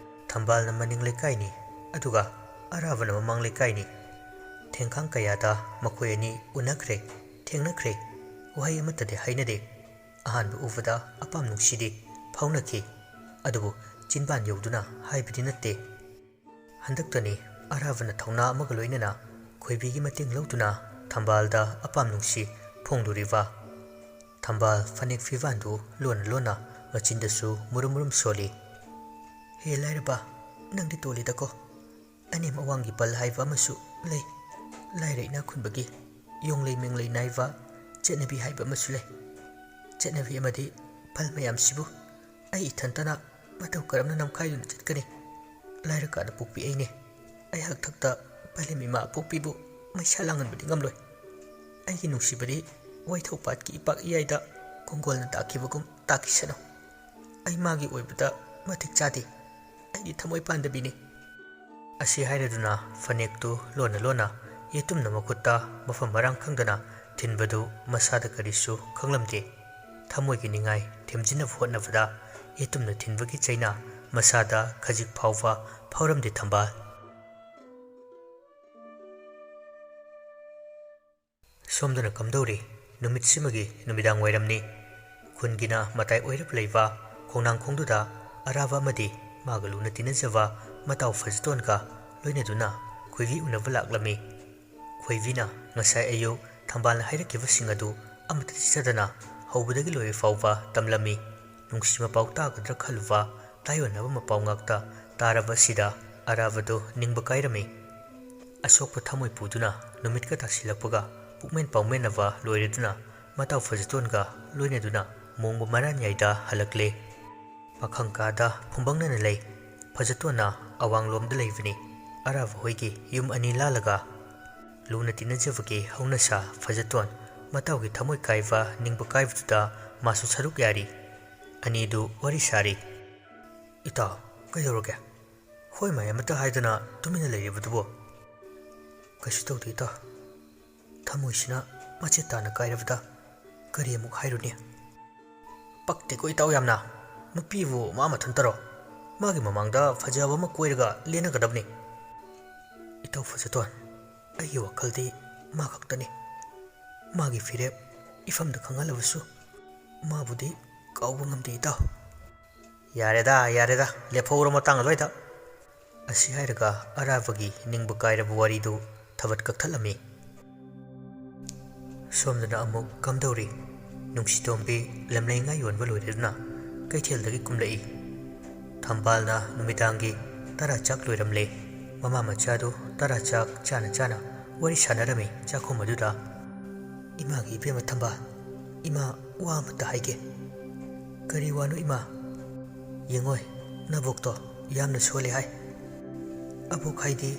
ꯊꯝꯕꯥꯜꯅ ꯃꯅꯤꯡ ꯂꯩꯀꯥꯏꯅꯤ, ꯑꯗꯨꯒ ꯑꯔꯥꯕꯅ ꯃꯃꯥꯡ ꯂꯩꯀꯥꯏꯅꯤ꯫ ꯊꯦꯡꯈꯥꯡ ꯀꯌꯥꯗ ꯃꯈꯣꯏ ꯑꯅꯤ ꯎꯅꯈ꯭ꯔꯦ, ꯊꯦꯡꯅꯈ꯭ꯔꯦ꯫ ꯋꯥꯍꯩ ꯑꯃꯠꯇꯗꯤ ꯍꯥꯏꯅꯗꯦ꯫ ꯑꯍꯥꯟꯕ ꯎꯕꯗ ꯑꯄꯥꯝ ꯅꯨꯡꯁꯤꯗꯤ ꯐꯥꯎꯅꯈꯤ, ꯑꯗꯨꯕꯨ ꯆꯤꯟꯕꯥꯟ ꯌꯧꯗꯨꯅ ꯍꯥꯏꯕꯗꯤ ꯅꯠꯇꯦ꯫ ꯍꯟꯗꯛꯇꯅꯤ ꯑꯔꯥꯕꯅ ꯊꯧꯅꯥ ꯑꯃꯒ ꯂꯣꯏꯅꯅ ꯈꯣꯏꯕꯤꯒꯤ ꯃꯇꯦꯡ ꯂꯧꯗꯨꯅ ꯊꯝꯕꯥꯜꯗ ꯑꯄꯥꯝ ꯅꯨꯡꯁꯤ ꯐꯣꯡꯗꯣꯔꯤꯕ꯫ ꯊꯝꯕꯥꯜ ꯐꯅꯦꯛ ꯐꯤꯕꯥꯟꯗꯨ ꯂꯣꯟꯅ ꯂꯣꯟꯅ ꯃꯆꯤꯟꯗꯁꯨ ꯃꯨꯔꯨꯝ ꯃꯨꯔꯨꯝ ꯁꯣꯜꯂꯤ꯫ "ꯍꯦ ꯂꯥꯏꯔꯕ, ꯅꯪꯗꯤ ꯇꯣꯜꯂꯤꯗꯀꯣ꯫ ꯑꯅꯦꯝ ꯑꯋꯥꯡꯒꯤ ꯄꯜ ꯍꯥꯏꯕ ꯑꯃꯁꯨ ꯂꯩ꯫ ꯂꯥꯏꯔ ꯏꯅꯥꯛ ꯈꯨꯟꯕꯒꯤ ꯌꯣꯡꯂꯩ ꯃꯦꯡꯂꯩ ꯅꯥꯏꯕ ꯆꯠꯅꯕꯤ ꯍꯥꯏꯕ ꯑꯃꯁꯨ ꯂꯩ꯫ ꯆꯠꯅꯕꯤ ꯑꯃꯗꯤ ꯄꯜ ꯃꯌꯥꯝꯁꯤꯕꯨ ꯑꯩ ꯏꯊꯟꯇꯅ ꯃꯇꯧ ꯀꯔꯝꯅ ꯅꯝꯈꯥꯏꯗꯨꯅ ꯆꯠꯀꯅꯤ? ꯂꯥꯏꯔ ꯀꯥꯗ ꯄꯣꯛꯄꯤ ꯑꯩꯅꯦ꯫ ꯑꯩꯍꯥꯛ ꯊꯛꯇ ꯄꯂꯦꯝ ꯏꯃꯥ ꯑꯄꯣꯛꯄꯤꯕꯨ ꯃꯩꯁꯥ ꯂꯥꯡꯍꯟꯕꯗꯤ ꯉꯝꯂꯣꯏ꯫ ꯑꯩꯒꯤ ꯅꯨꯡꯁꯤꯕꯗꯤ ꯋꯥꯏꯊꯧ ꯄꯥꯠꯀꯤ ꯏꯄꯥꯛ ꯏꯌꯥꯏꯗ ꯀꯣꯡꯒꯣꯜꯅ ꯇꯥꯛꯈꯤꯕꯒꯨꯝ ꯇꯥꯛꯈꯤꯁꯅꯨ꯫ ꯑꯩ ꯃꯥꯒꯤ ꯑꯣꯏꯕꯗ ꯃꯇꯤꯛ ꯆꯥꯗꯦ꯫ ꯑꯩꯗꯤ ꯊꯃꯣꯏ ꯄꯥꯟꯗꯕꯤꯅꯤ꯫ ꯑꯁꯤ ꯍꯥꯏꯔꯗꯨꯅ ꯐꯅꯦꯛꯇꯨ ꯂꯣꯟꯅ ꯂꯣꯟꯅ ꯌꯦꯇꯨꯝꯅ ꯃꯈꯨꯠꯇ ꯃꯐꯝ ꯃꯔꯥꯡ ꯈꯪꯗꯅ ꯊꯤꯟꯕꯗꯨ ꯃꯁꯥꯗ ꯀꯔꯤꯁꯨ ꯈꯪꯂꯝꯗꯦ꯫ ꯊꯃꯣꯏꯒꯤ ꯅꯤꯡꯉꯥꯏ ꯊꯦꯝꯖꯤꯟꯅꯕ ꯍꯣꯠꯅꯕꯗ ꯌꯦꯇꯨꯝꯅ ꯊꯤꯟꯕꯒꯤ ꯆꯩꯅ ꯃꯁꯥꯗ ꯈꯖꯤꯛ ꯐꯥꯎꯕ ꯐꯥꯎꯔꯝꯗꯦ ꯊꯝꯕꯥꯜ꯫ ꯁꯣꯝꯗꯅ ꯀꯝꯗꯧꯔꯤ? ꯅꯨꯃꯤꯠꯁꯤꯃꯒꯤ ꯅꯨꯃꯤꯗꯥꯡ ꯋꯥꯏꯔꯝꯅꯤ꯫ ꯈꯨꯟꯒꯤꯅ ꯃꯇꯥꯏ ꯑꯣꯏꯔꯞ ꯂꯩꯕ ꯈꯣꯡꯅꯥꯡꯈꯣꯡꯗꯨꯗ ꯑꯔꯥꯕ ꯑꯃꯗꯤ ꯃꯥꯒ ꯂꯨꯅ ꯇꯤꯟꯅꯖꯕ ꯃꯇꯥꯎ ꯐꯖꯇꯣꯟꯒ ꯂꯣꯏꯅꯗꯨꯅ ꯈꯣꯏꯕꯤ ꯎꯅꯕ ꯂꯥꯛꯂꯝꯃꯤ꯫ ꯈꯣꯏꯕꯤꯅ ꯉꯁꯥꯏ ꯑꯌꯨꯛ ꯊꯝꯕꯥꯜꯅ ꯍꯥꯏꯔꯛꯈꯤꯕꯁꯤꯡ ꯑꯗꯨ ꯑꯃꯠꯇ ꯆꯤꯠꯊꯗꯅ ꯍꯧꯕꯗꯒꯤ ꯂꯣꯏꯕ ꯐꯥꯎꯕ ꯇꯝꯂꯝꯃꯤ꯫ ꯅꯨꯡꯁꯤ ꯃꯄꯥꯎ ꯇꯥꯒꯗ꯭ꯔꯥ ꯈꯜꯂꯨꯕ ꯇꯥꯏꯑꯣꯟꯅꯕ ꯃꯄꯥꯎ ꯉꯥꯛꯇ ꯇꯥꯔꯕ ꯑꯁꯤꯗ ꯑꯔꯥꯕꯗꯨ ꯅꯤꯡꯕ ꯀꯥꯏꯔꯝꯃꯤ꯫ ꯑꯁꯣꯛꯄ ꯊꯃꯣꯏ ꯄꯨꯗꯨꯅ ꯅꯨꯃꯤꯠꯀ ꯇꯥꯁꯤꯜꯂꯛꯄꯒ ꯄꯨꯛꯃꯦꯟ ꯄꯥꯎꯃꯦꯟꯅꯕ ꯂꯣꯏꯔꯗꯨꯅ ꯃꯇꯥꯎ ꯐꯖꯇꯣꯟꯒ ꯂꯣꯏꯅꯗꯨꯅ ꯃꯣꯡꯕ ꯃꯔꯥꯟꯌꯥꯏꯗ ꯍꯜꯂꯛꯂꯦ꯫ ꯄꯥꯈꯪ ꯀꯥꯗ ꯐꯨꯝꯕꯪꯅꯅ ꯂꯩ꯫ ꯐꯖꯇꯣꯟꯅ ꯑꯋꯥꯡꯂꯣꯝꯗ ꯂꯩꯕꯅꯤ꯫ ꯑꯔꯥꯕ ꯍꯣꯏꯒꯤ ꯌꯨꯝ ꯑꯅꯤ ꯂꯥꯜꯂꯒ ꯂꯨꯅ ꯇꯤꯟꯅꯖꯕꯒꯤ ꯍꯧꯅꯁꯥ ꯐꯖꯇꯣꯟ ꯃꯇꯥꯎꯒꯤ ꯊꯃꯣꯏ ꯀꯥꯏꯕ ꯅꯤꯡꯕ ꯀꯥꯏꯕꯗꯨꯗ ꯃꯥꯁꯨ ꯁꯔꯨꯛ ꯌꯥꯔꯤ꯫ ꯑꯅꯤꯗꯨ ꯋꯥꯔꯤ ꯁꯥꯔꯤ꯫ "ꯏꯇꯥꯎ, ꯀꯩꯗꯧꯔꯒꯦ? ꯍꯣꯏ ꯃꯥꯏ ꯑꯃꯠꯇ ꯍꯥꯏꯗꯅ ꯇꯨꯃꯤꯟꯅ ꯂꯩꯔꯤꯕꯗꯨꯕꯨ?" "ꯀꯩꯁꯨ ꯇꯧꯗꯦ ꯏꯇꯥꯎ꯫ ꯊꯃꯣꯏꯁꯤꯅ ꯃꯆꯦꯠ ꯇꯥꯅ ꯀꯥꯏꯔꯕꯗ ꯀꯔꯤ ꯑꯃꯨꯛ ꯍꯥꯏꯔꯨꯅꯤ?" "ꯄꯛꯇꯦꯀꯣ ꯏꯇꯥꯎ ꯌꯥꯝꯅ꯫ ꯅꯨꯄꯤꯕꯨ ꯃꯥ ꯃꯊꯟꯇꯔꯣ? ꯃꯥꯒꯤ ꯃꯃꯥꯡꯗ ꯐꯖꯕ ꯑꯃ ꯀꯣꯏꯔꯒ ꯂꯦꯟꯅꯒꯗꯕꯅꯤ꯫" "ꯏꯇꯥꯎ ꯐꯖꯇꯣꯟ, ꯑꯩꯒꯤ ꯋꯥꯈꯜꯗꯤ ꯃꯥ ꯈꯛꯇꯅꯤ꯫ ꯃꯥꯒꯤ ꯐꯤꯔꯦꯞ ꯏꯐꯝꯗ ꯈꯪꯍꯜꯂꯕꯁꯨ ꯃꯥꯕꯨꯗꯤ ꯀꯥꯎꯕ ꯉꯝꯗꯦ ꯏꯇꯥꯎ꯫" "ꯌꯥꯔꯦꯗ, ꯌꯥꯔꯦꯗ, ꯂꯦꯞꯍꯧꯔꯣ ꯃꯇꯥꯡ ꯑꯗꯨꯋꯥꯏꯗ꯫" ꯑꯁꯤ ꯍꯥꯏꯔꯒ ꯑꯔꯥꯕꯒꯤ ꯅꯤꯡꯕ ꯀꯥꯏꯔꯕ ꯋꯥꯔꯤꯗꯨ ꯊꯕꯠ ꯀꯛꯊꯠꯂꯝꯃꯤ꯫ ꯁꯣꯝꯗꯅ ꯑꯃꯨꯛ ꯀꯝꯗꯧꯔꯤ? ꯅꯨꯡꯁꯤꯇꯣꯝꯕꯤ ꯂꯝꯂꯩ ꯉꯥ ꯌꯣꯟꯕ ꯂꯣꯏꯔꯗꯨꯅ ꯀꯩꯊꯦꯜꯗꯒꯤ ꯀꯨꯝꯂꯛꯏ꯫ ꯊꯝꯕꯥꯜꯅ ꯅꯨꯃꯤꯗꯥꯡꯒꯤ ꯇꯔꯥ ꯆꯥꯛ ꯂꯣꯏꯔꯝꯂꯦ꯫ ꯃꯃꯥ ꯃꯆꯥꯗꯨ ꯇꯔꯥ ꯆꯥꯛ ꯆꯥꯅ ꯆꯥꯅ ꯋꯥꯔꯤ ꯁꯥꯟꯅꯔꯝꯃꯤ ꯆꯥꯛꯈꯨꯝ ꯑꯗꯨꯗ꯫ "ꯏꯃꯥꯒꯤ ꯏꯕꯦꯝꯃ ꯊꯝꯕꯥꯜ, ꯏꯃꯥ ꯋꯥ ꯑꯃꯇ ꯍꯥꯏꯒꯦ꯫" "ꯀꯔꯤ ꯋꯥꯅꯣ ꯏꯃꯥ?" "ꯌꯦꯡꯉꯣꯏ, ꯅꯕꯣꯛꯇꯣ ꯌꯥꯝꯅ ꯁꯣꯜꯂꯦ ꯍꯥꯏ꯫ ꯑꯕꯣꯛ ꯍꯥꯏꯗꯤ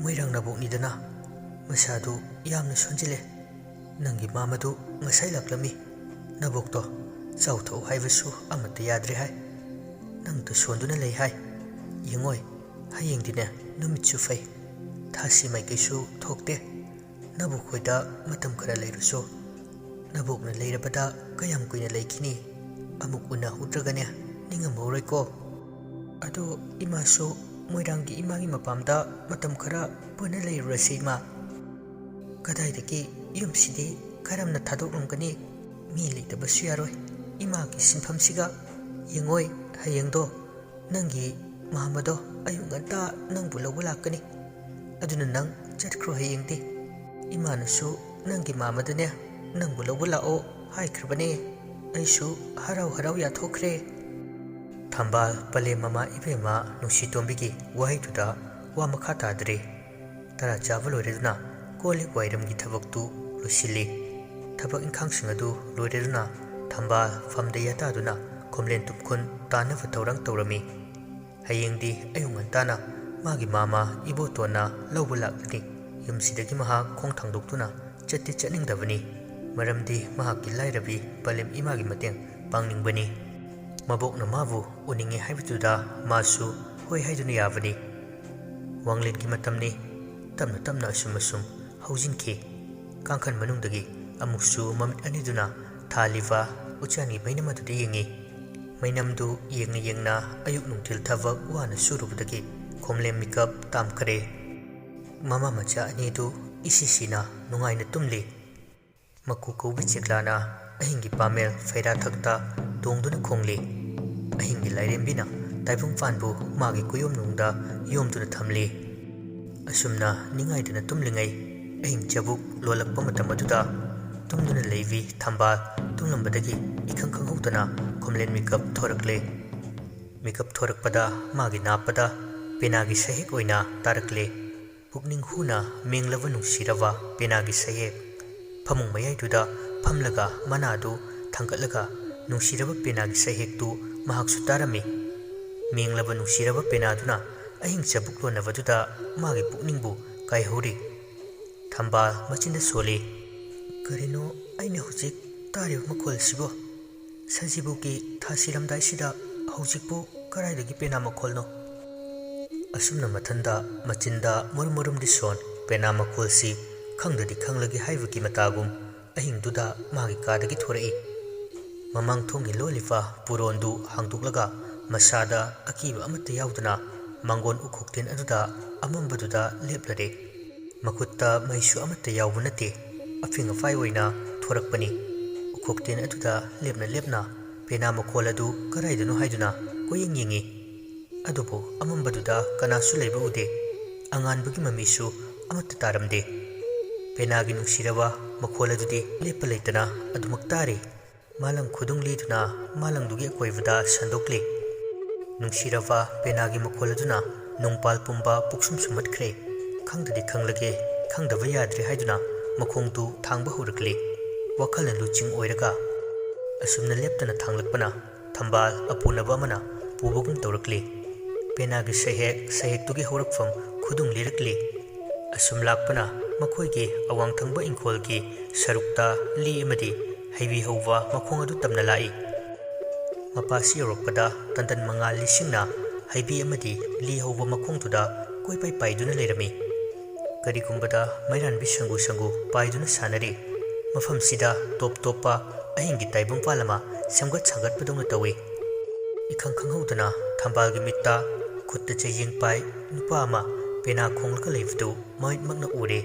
ꯃꯣꯏꯔꯥꯡ ꯅꯕꯣꯛꯅꯤꯗꯅ, ꯃꯁꯥꯗꯨ ꯌꯥꯝꯅ ꯁꯣꯟꯖꯤꯜꯂꯦ꯫ ꯅꯪꯒꯤ ꯃꯥꯃꯗꯨ ꯉꯁꯥꯏ ꯂꯥꯛꯂꯝꯃꯤ꯫ "ꯅꯕꯣꯛꯇꯣ ꯆꯥꯎꯊꯣꯛꯎ ꯍꯥꯏꯕꯁꯨ ꯑꯃꯠꯇ ꯌꯥꯗ꯭ꯔꯦ ꯍꯥꯏ꯫ ꯅꯪꯇ ꯁꯣꯟꯗꯨꯅ ꯂꯩ ꯍꯥꯏ꯫ ꯌꯦꯡꯉꯣꯏ, ꯍꯌꯦꯡꯗꯤꯅꯦ ꯅꯨꯃꯤꯠꯁꯨ ꯐꯩ, ꯊꯥꯁꯤ ꯃꯥꯏꯀꯩꯁꯨ ꯊꯣꯛꯇꯦ꯫ ꯅꯕꯣꯛ ꯈꯣꯏꯗ ꯃꯇꯝ ꯈꯔ ꯂꯩꯔꯨꯁꯨ꯫ ꯅꯕꯣꯛꯅ ꯂꯩꯔꯕꯗ ꯀꯌꯥꯝ ꯀꯨꯏꯅ ꯂꯩꯈꯤꯅꯤ? ꯑꯃꯨꯛ ꯎꯅꯍꯧꯗ꯭ꯔꯒꯅꯦ ꯅꯤꯡꯉꯝꯍꯧꯔꯣꯏꯀꯣ꯫ ꯑꯗꯣ ꯏꯃꯥꯁꯨ ꯃꯣꯏꯔꯥꯡꯒꯤ ꯏꯃꯥꯒꯤ ꯃꯄꯥꯝꯗ ꯃꯇꯝ ꯈꯔ ꯄꯨꯟꯅ ꯂꯩꯔꯨꯔꯁꯤ ꯏꯃꯥ꯫ ꯀꯗꯥꯏꯗꯒꯤ ꯌꯨꯝꯁꯤꯗꯤ ꯀꯔꯝꯅ ꯊꯥꯗꯣꯛꯂꯝꯒꯅꯤ? ꯃꯤ ꯂꯩꯇꯕꯁꯨ ꯌꯥꯔꯣꯏ ꯏꯃꯥꯒꯤ ꯁꯤꯟꯐꯝꯁꯤꯒ꯫ ꯌꯦꯡꯉꯣꯏ, ꯍꯌꯦꯡꯗꯣ ꯅꯪꯒꯤ ꯃꯥꯝꯃꯗꯣ ꯑꯌꯨꯛ ꯉꯟꯇꯥ ꯅꯪꯕꯨ ꯂꯧꯕ ꯂꯥꯛꯀꯅꯤ꯫ ꯑꯗꯨꯅ ꯅꯪ ꯆꯠꯈ꯭ꯔꯣ ꯍꯌꯦꯡꯗꯤ꯫ ꯏꯃꯥꯅꯁꯨ ꯅꯪꯒꯤ ꯃꯥꯝꯃꯗꯅꯦ ꯅꯪꯕꯨ ꯂꯧꯕ ꯂꯥꯛꯑꯣ ꯍꯥꯏꯈ꯭ꯔꯕꯅꯦ꯫ ꯑꯩꯁꯨ ꯍꯔꯥꯎ ꯍꯔꯥꯎ ꯌꯥꯊꯣꯛꯈ꯭ꯔꯦ꯫" ꯊꯝꯕꯥꯜ ꯄꯂꯦꯝ ꯃꯃꯥ ꯏꯕꯦꯝꯃ ꯅꯨꯡꯁꯤꯇꯣꯝꯕꯤꯒꯤ ꯋꯥꯍꯩꯗꯨꯗ ꯋꯥ ꯃꯈꯥ ꯇꯥꯗ꯭ꯔꯦ꯫ ꯇꯔꯥ ꯆꯥꯕ ꯂꯣꯏꯔꯗꯨꯅ ꯀꯣꯜ ꯂꯤꯛ ꯋꯥꯏꯔꯝꯒꯤ ꯊꯕꯛꯇꯨ ꯂꯣꯏꯁꯤꯜꯂꯤ꯫ ꯊꯕꯛ ꯏꯪꯈꯥꯡꯁꯤꯡ ꯑꯗꯨ ꯂꯣꯏꯔꯗꯨꯅ ꯊꯝꯕꯥꯜ ꯐꯝꯗ ꯌꯥꯇꯥꯗꯨꯅ ꯈꯣꯝꯂꯦꯟ ꯇꯨꯝꯈꯨꯟ ꯇꯥꯅꯕ ꯊꯧꯔꯥꯡ ꯇꯧꯔꯝꯃꯤ꯫ ꯍꯌꯦꯡꯗꯤ ꯑꯌꯨꯛ ꯉꯟꯇꯥꯅ ꯃꯥꯒꯤ ꯃꯥꯃ ꯏꯕꯣꯇꯣꯟꯅ ꯂꯧꯕ ꯂꯥꯛꯂꯅꯤ꯫ ꯌꯨꯝꯁꯤꯗꯒꯤ ꯃꯍꯥꯛ ꯈꯣꯡ ꯊꯥꯡꯗꯣꯛꯇꯨꯅ ꯆꯠꯇꯤ ꯆꯠꯅꯤꯡꯗꯕꯅꯤ꯫ ꯃꯔꯝꯗꯤ ꯃꯍꯥꯛꯀꯤ ꯂꯥꯏꯔꯕꯤ ꯄꯂꯦꯝ ꯏꯃꯥꯒꯤ ꯃꯇꯦꯡ ꯄꯥꯡꯅꯤꯡꯕꯅꯤ꯫ ꯃꯕꯣꯛꯅ ꯃꯥꯕꯨ ꯎꯅꯤꯡꯉꯤ ꯍꯥꯏꯕꯗꯨꯗ ꯃꯥꯁꯨ ꯍꯣꯏ ꯍꯥꯏꯗꯨꯅ ꯌꯥꯕꯅꯤ꯫ ꯋꯥꯡꯂꯦꯟꯒꯤ ꯃꯇꯝꯅꯤ꯫ ꯇꯞꯅ ꯇꯞꯅ ꯑꯁꯨꯝ ꯑꯁꯨꯝ ꯍꯧꯖꯤꯟꯈꯤ꯫ ꯀꯥꯡꯈꯟ ꯃꯅꯨꯡꯗꯒꯤ ꯑꯃꯨꯛꯁꯨ ꯃꯃꯤꯠ ꯑꯅꯤꯗꯨꯅ ꯊꯥꯜꯂꯤꯕ ꯎꯆꯥꯟꯒꯤ ꯃꯩꯅꯝ ꯑꯗꯨꯗ ꯌꯦꯡꯉꯤ꯫ ꯃꯩꯅꯝꯗꯨ ꯌꯦꯡꯅ ꯌꯦꯡꯅ ꯑꯌꯨꯛ ꯅꯨꯡꯊꯤꯜ ꯊꯕꯛ ꯋꯥꯅ ꯁꯨꯔꯨꯕꯗꯒꯤ ꯈꯣꯝꯂꯦꯝ ꯃꯤꯀꯞ ꯇꯥꯝꯈꯔꯦ꯫ ꯃꯃꯥ ꯃꯆꯥ ꯑꯅꯤꯗꯨ ꯏꯁꯤꯁꯤꯅ ꯅꯨꯡꯉꯥꯏꯅ ꯇꯨꯝꯂꯤ꯫ ꯃꯀꯨ ꯀꯧꯕꯤ ꯆꯦꯛꯂꯥꯅ ꯑꯍꯤꯡꯒꯤ ꯄꯥꯃꯦꯜ ꯐꯩꯔꯥ ꯊꯛꯇ ꯇꯣꯡꯗꯨꯅ ꯈꯣꯡꯂꯤ꯫ ꯑꯍꯤꯡꯒꯤ ꯂꯥꯏꯔꯦꯝꯕꯤꯅ ꯇꯥꯏꯕꯪꯄꯥꯟꯕꯨ ꯃꯥꯒꯤ ꯀꯨꯌꯣꯝꯅꯨꯡꯗ ꯌꯣꯝꯗꯨꯅ ꯊꯝꯂꯤ꯫ ꯑꯁꯨꯝꯅ ꯅꯤꯡꯉꯥꯏꯗꯅ ꯇꯨꯝꯂꯤꯉꯩ ꯑꯍꯤꯡ ꯆꯕꯨꯛ ꯂꯣꯜꯂꯛꯄ ꯃꯇꯝ ꯑꯗꯨꯗ ꯇꯨꯝꯗꯨꯅ ꯂꯩꯕꯤ ꯊꯝꯕꯥꯜ ꯇꯨꯝꯂꯝꯕꯗꯒꯤ ꯏꯈꯪ ꯈꯪꯍꯧꯗꯅ ꯈꯣꯝꯂꯦꯟ ꯃꯤꯀꯞ ꯊꯣꯔꯛꯂꯦ꯫ ꯃꯤꯀꯞ ꯊꯣꯔꯛꯄꯗ ꯃꯥꯒꯤ ꯅꯥꯞꯄꯗ ꯄꯦꯅꯥꯒꯤ ꯁꯩꯍꯦꯛ ꯑꯣꯏꯅ ꯇꯥꯔꯛꯂꯦ꯫ ꯄꯨꯛꯅꯤꯡ ꯍꯨꯅ ꯃꯦꯡꯂꯕ ꯅꯨꯡꯁꯤꯔꯕ ꯄꯦꯅꯥꯒꯤ ꯁꯩꯍꯦꯛ꯫ ꯐꯃꯨꯡ ꯃꯌꯥꯏꯗꯨꯗ ꯐꯝꯂꯒ ꯃꯅꯥꯗꯨ ꯊꯥꯡꯒꯠꯂꯒ ꯅꯨꯡꯁꯤꯔꯕ ꯄꯦꯅꯥꯒꯤ ꯁꯩꯍꯦꯛꯇꯨ ꯃꯍꯥꯛꯁꯨ ꯇꯥꯔꯝꯃꯤ꯫ ꯃꯦꯡꯂꯕ ꯅꯨꯡꯁꯤꯔꯕ ꯄꯦꯅꯥꯗꯨꯅ ꯑꯍꯤꯡ ꯆꯕꯨꯛ ꯂꯣꯟꯅꯕꯗꯨꯗ ꯃꯥꯒꯤ ꯄꯨꯛꯅꯤꯡꯕꯨ ꯀꯥꯏꯍꯧꯔꯤ꯫ ꯊꯝꯕꯥꯜ ꯃꯆꯤꯟꯗ ꯁꯣꯜꯂꯤ꯫ "ꯀꯔꯤꯅꯣ ꯑꯩꯅ ꯍꯧꯖꯤꯛ ꯇꯥꯔꯤꯕ ꯃꯈꯣꯜꯁꯤꯕꯣ? ꯁꯖꯤꯕꯨꯒꯤ ꯊꯥ ꯁꯤꯔꯝꯗꯥꯏꯁꯤꯗ ꯍꯧꯖꯤꯛꯄꯨ ꯀꯗꯥꯏꯗꯒꯤ ꯄꯦꯅꯥ ꯃꯈꯣꯜꯅꯣ? ꯑꯁꯨꯝꯅ ꯃꯊꯟꯗ ꯃꯆꯤꯟꯗ ꯃꯔꯨꯝ ꯃꯔꯨꯝꯗꯤ ꯁꯣꯟ, ꯄꯦꯅꯥ ꯃꯈꯣꯜꯁꯤ ꯈꯪꯗꯗꯤ ꯈꯪꯂꯒꯦ ꯍꯥꯏꯕꯒꯤ ꯃꯇꯥꯒꯨꯝ ꯑꯍꯤꯡꯗꯨꯗ ꯃꯥꯒꯤ ꯀꯥꯗꯒꯤ ꯊꯣꯔꯛꯏ꯫ ꯃꯃꯥꯡ ꯊꯣꯡꯒꯤ ꯂꯣꯜꯂꯤꯕ ꯄꯨꯔꯣꯟꯗꯨ ꯍꯥꯡꯗꯣꯛꯂꯒ ꯃꯁꯥꯗ ꯑꯀꯤꯕ ꯑꯃꯠꯇ ꯌꯥꯎꯗꯅ ꯃꯥꯡꯒꯣꯟ ꯎꯈꯣꯛꯇꯦꯟ ꯑꯗꯨꯗ ꯑꯃꯝꯕꯗꯨꯗ ꯂꯦꯞꯂꯔꯦ꯫ ꯃꯈꯨꯠꯇ ꯃꯩꯁꯨ ꯑꯃꯠꯇ ꯌꯥꯎꯕ ꯅꯠꯇꯦ, ꯑꯐꯤꯡ ꯑꯐꯥꯏ ꯑꯣꯏꯅ ꯊꯣꯔꯛꯄꯅꯤ꯫ ꯎꯈꯣꯛꯇꯦꯟ ꯑꯗꯨꯗ ꯂꯦꯞꯅ ꯂꯦꯞꯅ ꯄꯦꯅꯥ ꯃꯈꯣꯜ ꯑꯗꯨ ꯀꯗꯥꯏꯗꯅꯣ ꯍꯥꯏꯗꯨꯅ ꯀꯣꯏꯌꯦꯡ ꯌꯦꯡꯉꯤ꯫ ꯑꯗꯨꯕꯨ ꯑꯃꯝꯕꯗꯨꯗ ꯀꯅꯥꯁꯨ ꯂꯩꯕ ꯎꯗꯦ꯫ ꯑꯉꯥꯟꯕꯒꯤ ꯃꯃꯤꯁꯨ ꯑꯃꯠꯇ ꯇꯥꯔꯝꯗꯦ꯫ ꯄꯦꯅꯥꯒꯤ ꯅꯨꯡꯁꯤꯔꯕ ꯃꯈꯣꯜ ꯑꯗꯨꯗꯤ ꯂꯦꯞꯄ ꯂꯩꯇꯅ ꯑꯗꯨꯃꯛ ꯇꯥꯔꯤ꯫ ꯃꯥꯂꯪ ꯈꯨꯗꯨꯡ ꯂꯤꯗꯨꯅ ꯃꯥꯂꯪꯗꯨꯒꯤ ꯑꯀꯣꯏꯕꯗ ꯁꯟꯗꯣꯛꯂꯤ꯫ ꯅꯨꯡꯁꯤꯔꯕ ꯄꯦꯅꯥꯒꯤ ꯃꯈꯣꯜ ꯑꯗꯨꯅ ꯅꯣꯡꯄꯥꯜ ꯄꯨꯝꯕ ꯄꯨꯛꯁꯨꯝ ꯁꯨꯝꯍꯠꯈ꯭ꯔꯦ꯫ ꯈꯪꯗꯗꯤ ꯈꯪꯂꯒꯦ, ꯈꯪꯗꯕ ꯌꯥꯗ꯭ꯔꯦ ꯍꯥꯏꯗꯨꯅ ꯃꯈꯣꯡꯗꯨ ꯊꯥꯡꯕ ꯍꯧꯔꯛꯂꯤ꯫ ꯋꯥꯈꯜꯅ ꯂꯨꯆꯤꯡ ꯑꯣꯏꯔꯒ ꯑꯁꯨꯝꯅ ꯂꯦꯞꯇꯅ ꯊꯥꯡꯂꯛꯄꯅ ꯊꯝꯕꯥꯜ ꯑꯄꯨꯅꯕ ꯑꯃꯅ ꯄꯨꯕꯒꯨꯝ ꯇꯧꯔꯛꯂꯤ꯫ ꯄꯦꯅꯥꯒꯤ ꯁꯩꯍꯦꯛ, ꯁꯩꯍꯦꯛꯇꯨꯒꯤ ꯍꯧꯔꯛꯐꯝ ꯈꯨꯗꯨꯡ ꯂꯤꯔꯛꯂꯤ꯫ ꯑꯁꯨꯝ ꯂꯥꯛꯄꯅ ꯃꯈꯣꯏꯒꯤ ꯑꯋꯥꯡ ꯊꯪꯕ ꯏꯪꯈꯣꯜꯒꯤ ꯁꯔꯨꯛꯇ ꯂꯤ ꯑꯃꯗꯤ ꯍꯩꯕꯤ ꯍꯧꯕ ꯃꯈꯣꯡ ꯑꯗꯨ ꯇꯝꯅ ꯂꯥꯛꯏ꯫ ꯃꯄꯥꯁꯤ ꯌꯧꯔꯛꯄꯗ ꯇꯟꯗꯟ ꯃꯉꯥꯜ ꯂꯤꯁꯤꯡꯅ ꯍꯩꯕꯤ ꯑꯃꯗꯤ ꯂꯤ ꯍꯧꯕ ꯃꯈꯣꯡꯗꯨꯗ ꯀꯣꯏꯄꯥꯏ ꯄꯥꯏꯗꯨꯅ ꯂꯩꯔꯝꯃꯤ꯫ ꯀꯔꯤꯒꯨꯝꯕꯗ ꯃꯩꯔꯥꯟꯕꯤ ꯁꯪꯒꯨ ꯁꯪꯒꯨ ꯄꯥꯏꯗꯨꯅ ꯁꯥꯟꯅꯔꯤ꯫ ꯃꯐꯝꯁꯤꯗ ꯇꯣꯞ ꯇꯣꯞꯄ ꯑꯍꯤꯡꯒꯤ ꯇꯥꯏꯕꯪꯄꯥꯜ ꯑꯃ ꯁꯦꯝꯒꯠ ꯁꯥꯒꯠꯄꯗꯧꯅ ꯇꯧꯏ꯫ ꯏꯈꯪ ꯈꯪꯍꯧꯗꯅ ꯊꯝꯕꯥꯜꯒꯤ ꯃꯤꯠꯇ ꯈꯨꯠꯇ ꯆꯩꯖꯦꯡ ꯄꯥꯏ ꯅꯨꯄꯥ ꯑꯃ ꯄꯦꯅꯥ ꯈꯣꯡꯂꯒ ꯂꯩꯕꯗꯨ ꯃꯃꯤꯠꯃꯛꯅ ꯎꯔꯦ꯫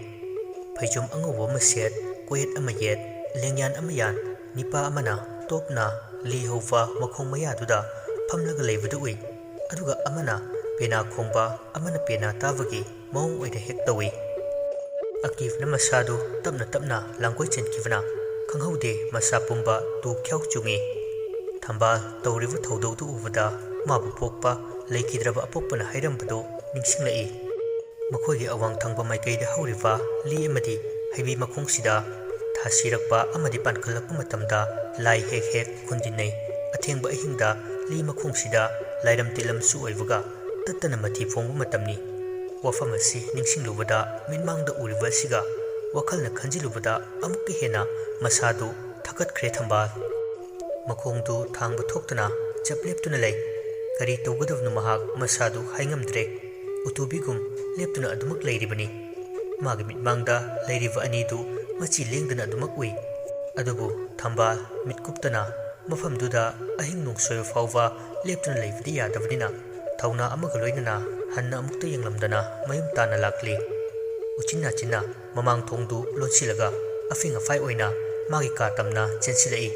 ꯐꯩꯖꯣꯝ ꯑꯉꯧꯕ ꯑꯃ ꯁꯦꯠ, ꯀꯣꯌꯦꯠ ꯑꯃ ꯌꯦꯠ, ꯂꯦꯡꯌꯥꯟ ꯑꯃ ꯌꯥꯟ, ꯅꯤꯄꯥ ꯑꯃꯅ ꯇꯣꯞꯅ ꯂꯤ ꯍꯧꯕ ꯃꯈꯣꯡ ꯃꯌꯥꯗꯨꯗ ꯐꯝꯂꯒ ꯂꯩꯕꯗꯨ ꯎꯏ꯫ ꯑꯗꯨꯒ ꯑꯃꯅ ꯄꯦꯅꯥ ꯈꯣꯡꯕ, ꯑꯃꯅ ꯄꯦꯅꯥ ꯇꯥꯕꯒꯤ ꯃꯑꯣꯡ ꯑꯣꯏꯅ ꯍꯦꯛ ꯇꯧꯏ꯫ ꯑꯀꯤꯕꯅ ꯃꯁꯥꯗꯨ ꯇꯞꯅ ꯇꯞꯅ ꯂꯥꯡꯒꯣꯏ ꯆꯦꯟꯈꯤꯕꯅ ꯈꯪꯍꯧꯗꯦ ꯃꯁꯥ ꯄꯨꯝꯕ ꯇꯨ ꯈ꯭ꯌꯥꯎ ꯆꯨꯡꯏ꯫ ꯊꯝꯕꯥꯜ ꯇꯧꯔꯤꯕ ꯊꯧꯗꯧꯗꯨ ꯎꯕꯗ ꯃꯥꯕꯨ ꯄꯣꯛꯄ ꯂꯩꯈꯤꯗ꯭ꯔꯕ ꯑꯄꯣꯛꯄꯅ ꯍꯥꯏꯔꯝꯕꯗꯨ ꯅꯤꯡꯁꯤꯡꯂꯛꯏ꯫ ꯃꯈꯣꯏꯒꯤ ꯑꯋꯥꯡ ꯊꯪꯕ ꯃꯥꯏꯀꯩꯗ ꯍꯧꯔꯤꯕ ꯂꯤ ꯑꯃꯗꯤ ꯍꯩꯕꯤ ꯃꯈꯣꯡꯁꯤꯗ ꯊꯥ ꯁꯤꯔꯛꯄ ꯑꯃꯗꯤ ꯄꯥꯟꯈꯠꯂꯛꯄ ꯃꯇꯝꯗ ꯂꯥꯏ ꯍꯦꯛ ꯍꯦꯛ ꯈꯨꯟꯗꯤꯟꯅꯩ꯫ ꯑꯊꯦꯡꯕ ꯑꯍꯤꯡꯗ ꯂꯤ ꯃꯈꯣꯡꯁꯤꯗ ꯂꯥꯏꯔꯝ ꯇꯤꯜꯂꯝꯁꯨ ꯑꯣꯏꯕꯒ ꯇꯠꯇꯅ ꯃꯊꯤ ꯐꯣꯡꯕ ꯃꯇꯝꯅꯤ꯫ ꯋꯥꯐꯝ ꯑꯁꯤ ꯅꯤꯡꯁꯤꯡꯂꯨꯕꯗ ꯃꯤꯠꯃꯥꯡꯗ ꯎꯔꯤꯕ ꯑꯁꯤꯒ ꯋꯥꯈꯜꯅ ꯈꯟꯖꯤꯜꯂꯨꯕꯗ ꯑꯃꯨꯛꯀ ꯍꯦꯟꯅ ꯃꯁꯥꯗꯨ ꯀꯠꯈ꯭ꯔꯦ ꯊꯝꯕꯥꯜ꯫ ꯃꯈꯣꯡꯗꯨ ꯊꯥꯡꯕ ꯊꯣꯛꯇꯅ ꯆꯞ ꯂꯦꯞꯇꯨꯅ ꯂꯩ꯫ ꯀꯔꯤ ꯇꯧꯒꯗꯕꯅꯣ ꯃꯍꯥꯛ ꯃꯁꯥꯗꯨ ꯍꯥꯏꯉꯝꯗ꯭ꯔꯦ꯫ ꯎꯇꯨꯕꯤꯒꯨꯝ ꯂꯦꯞꯇꯨꯅ ꯑꯗꯨꯃꯛ ꯂꯩꯔꯤꯕꯅꯤ꯫ ꯃꯥꯒꯤ ꯃꯤꯠꯃꯥꯡꯗ ꯂꯩꯔꯤꯕ ꯑꯅꯤꯗꯨ ꯃꯆꯤ ꯂꯦꯡꯗꯅ ꯑꯗꯨꯃꯛ ꯎꯏ꯫ ꯑꯗꯨꯕꯨ ꯊꯝꯕꯥꯜ ꯃꯤꯠ ꯀꯨꯞꯇꯅ ꯃꯐꯝꯗꯨꯗ ꯑꯍꯤꯡ ꯅꯣꯡꯁꯣꯏꯕ ꯐꯥꯎꯕ ꯂꯦꯞꯇꯨꯅ ꯂꯩꯕꯗꯤ ꯌꯥꯗꯕꯅꯤꯅ ꯊꯧꯅꯥ ꯑꯃꯒ ꯂꯣꯏꯅꯅ ꯍꯟꯅ ꯑꯃꯨꯛꯇ ꯌꯦꯡꯂꯝꯗꯅ ꯃꯌꯨꯝ ꯇꯥꯅ ꯂꯥꯛꯂꯤ꯫ ꯎꯆꯤꯟ ꯅꯥꯆꯤꯟꯅ ꯃꯃꯥꯡ ꯊꯣꯡꯗꯨ ꯂꯣꯟꯁꯤꯜꯂꯒ ꯑꯐꯤꯡ ꯑꯐꯥꯏ ꯑꯣꯏꯅ ꯃꯥꯒꯤ ꯀꯥ ꯇꯝꯅ ꯆꯦꯟꯁꯤꯜꯂꯛꯏ꯫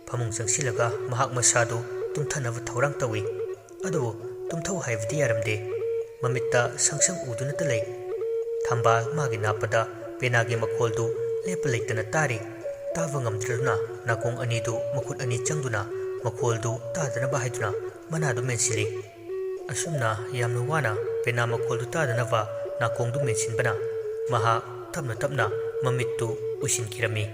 ꯐꯃꯨꯡ ꯆꯪꯁꯤꯜꯂꯒ ꯃꯍꯥꯛ ꯃꯁꯥꯗꯨ ꯇꯨꯝꯊꯅꯕ ꯊꯧꯔꯥꯡ ꯇꯧꯏ꯫ ꯑꯗꯨꯕꯨ ꯇꯨꯝꯊꯧ ꯍꯥꯏꯕꯗꯤ ꯌꯥꯔꯝꯗꯦ꯫ ꯃꯃꯤꯠꯇ ꯁꯪ ꯁꯪ ꯎꯗꯨꯅꯇ ꯂꯩ꯫ ꯊꯝꯕꯥꯜ ꯃꯥꯒꯤ ꯅꯥꯞꯄꯗ ꯄꯦꯅꯥꯒꯤ ꯃꯈꯣꯜꯗꯨ ꯂꯦꯞꯄ ꯂꯩꯇꯅ ꯇꯥꯔꯤ꯫ ꯇꯥꯕ ꯉꯝꯗ꯭ꯔꯗꯨꯅ ꯅꯥꯀꯣꯡ ꯑꯅꯤꯗꯨ ꯃꯈꯨꯠ ꯑꯅꯤ ꯆꯪꯗꯨꯅ ꯃꯈꯣꯜꯗꯨ ꯇꯥꯗꯅꯕ ꯍꯥꯏꯗꯨꯅ ꯃꯅꯥꯗꯨ ꯃꯦꯟꯁꯤꯜꯂꯤ꯫ ꯑꯁꯨꯝꯅ ꯌꯥꯝꯅ ꯋꯥꯅ ꯄꯦꯅꯥ ꯃꯈꯣꯜꯗꯨ ꯇꯥꯗꯅꯕ ꯅꯥꯀꯣꯡꯗꯨ ꯃꯦꯟꯁꯤꯟꯕꯅ ꯃꯍꯥꯛ ꯇꯞꯅ ꯇꯞꯅ ꯃꯃꯤꯠꯇꯨ ꯎꯏꯁꯤꯟꯈꯤꯔꯝꯃꯤ꯫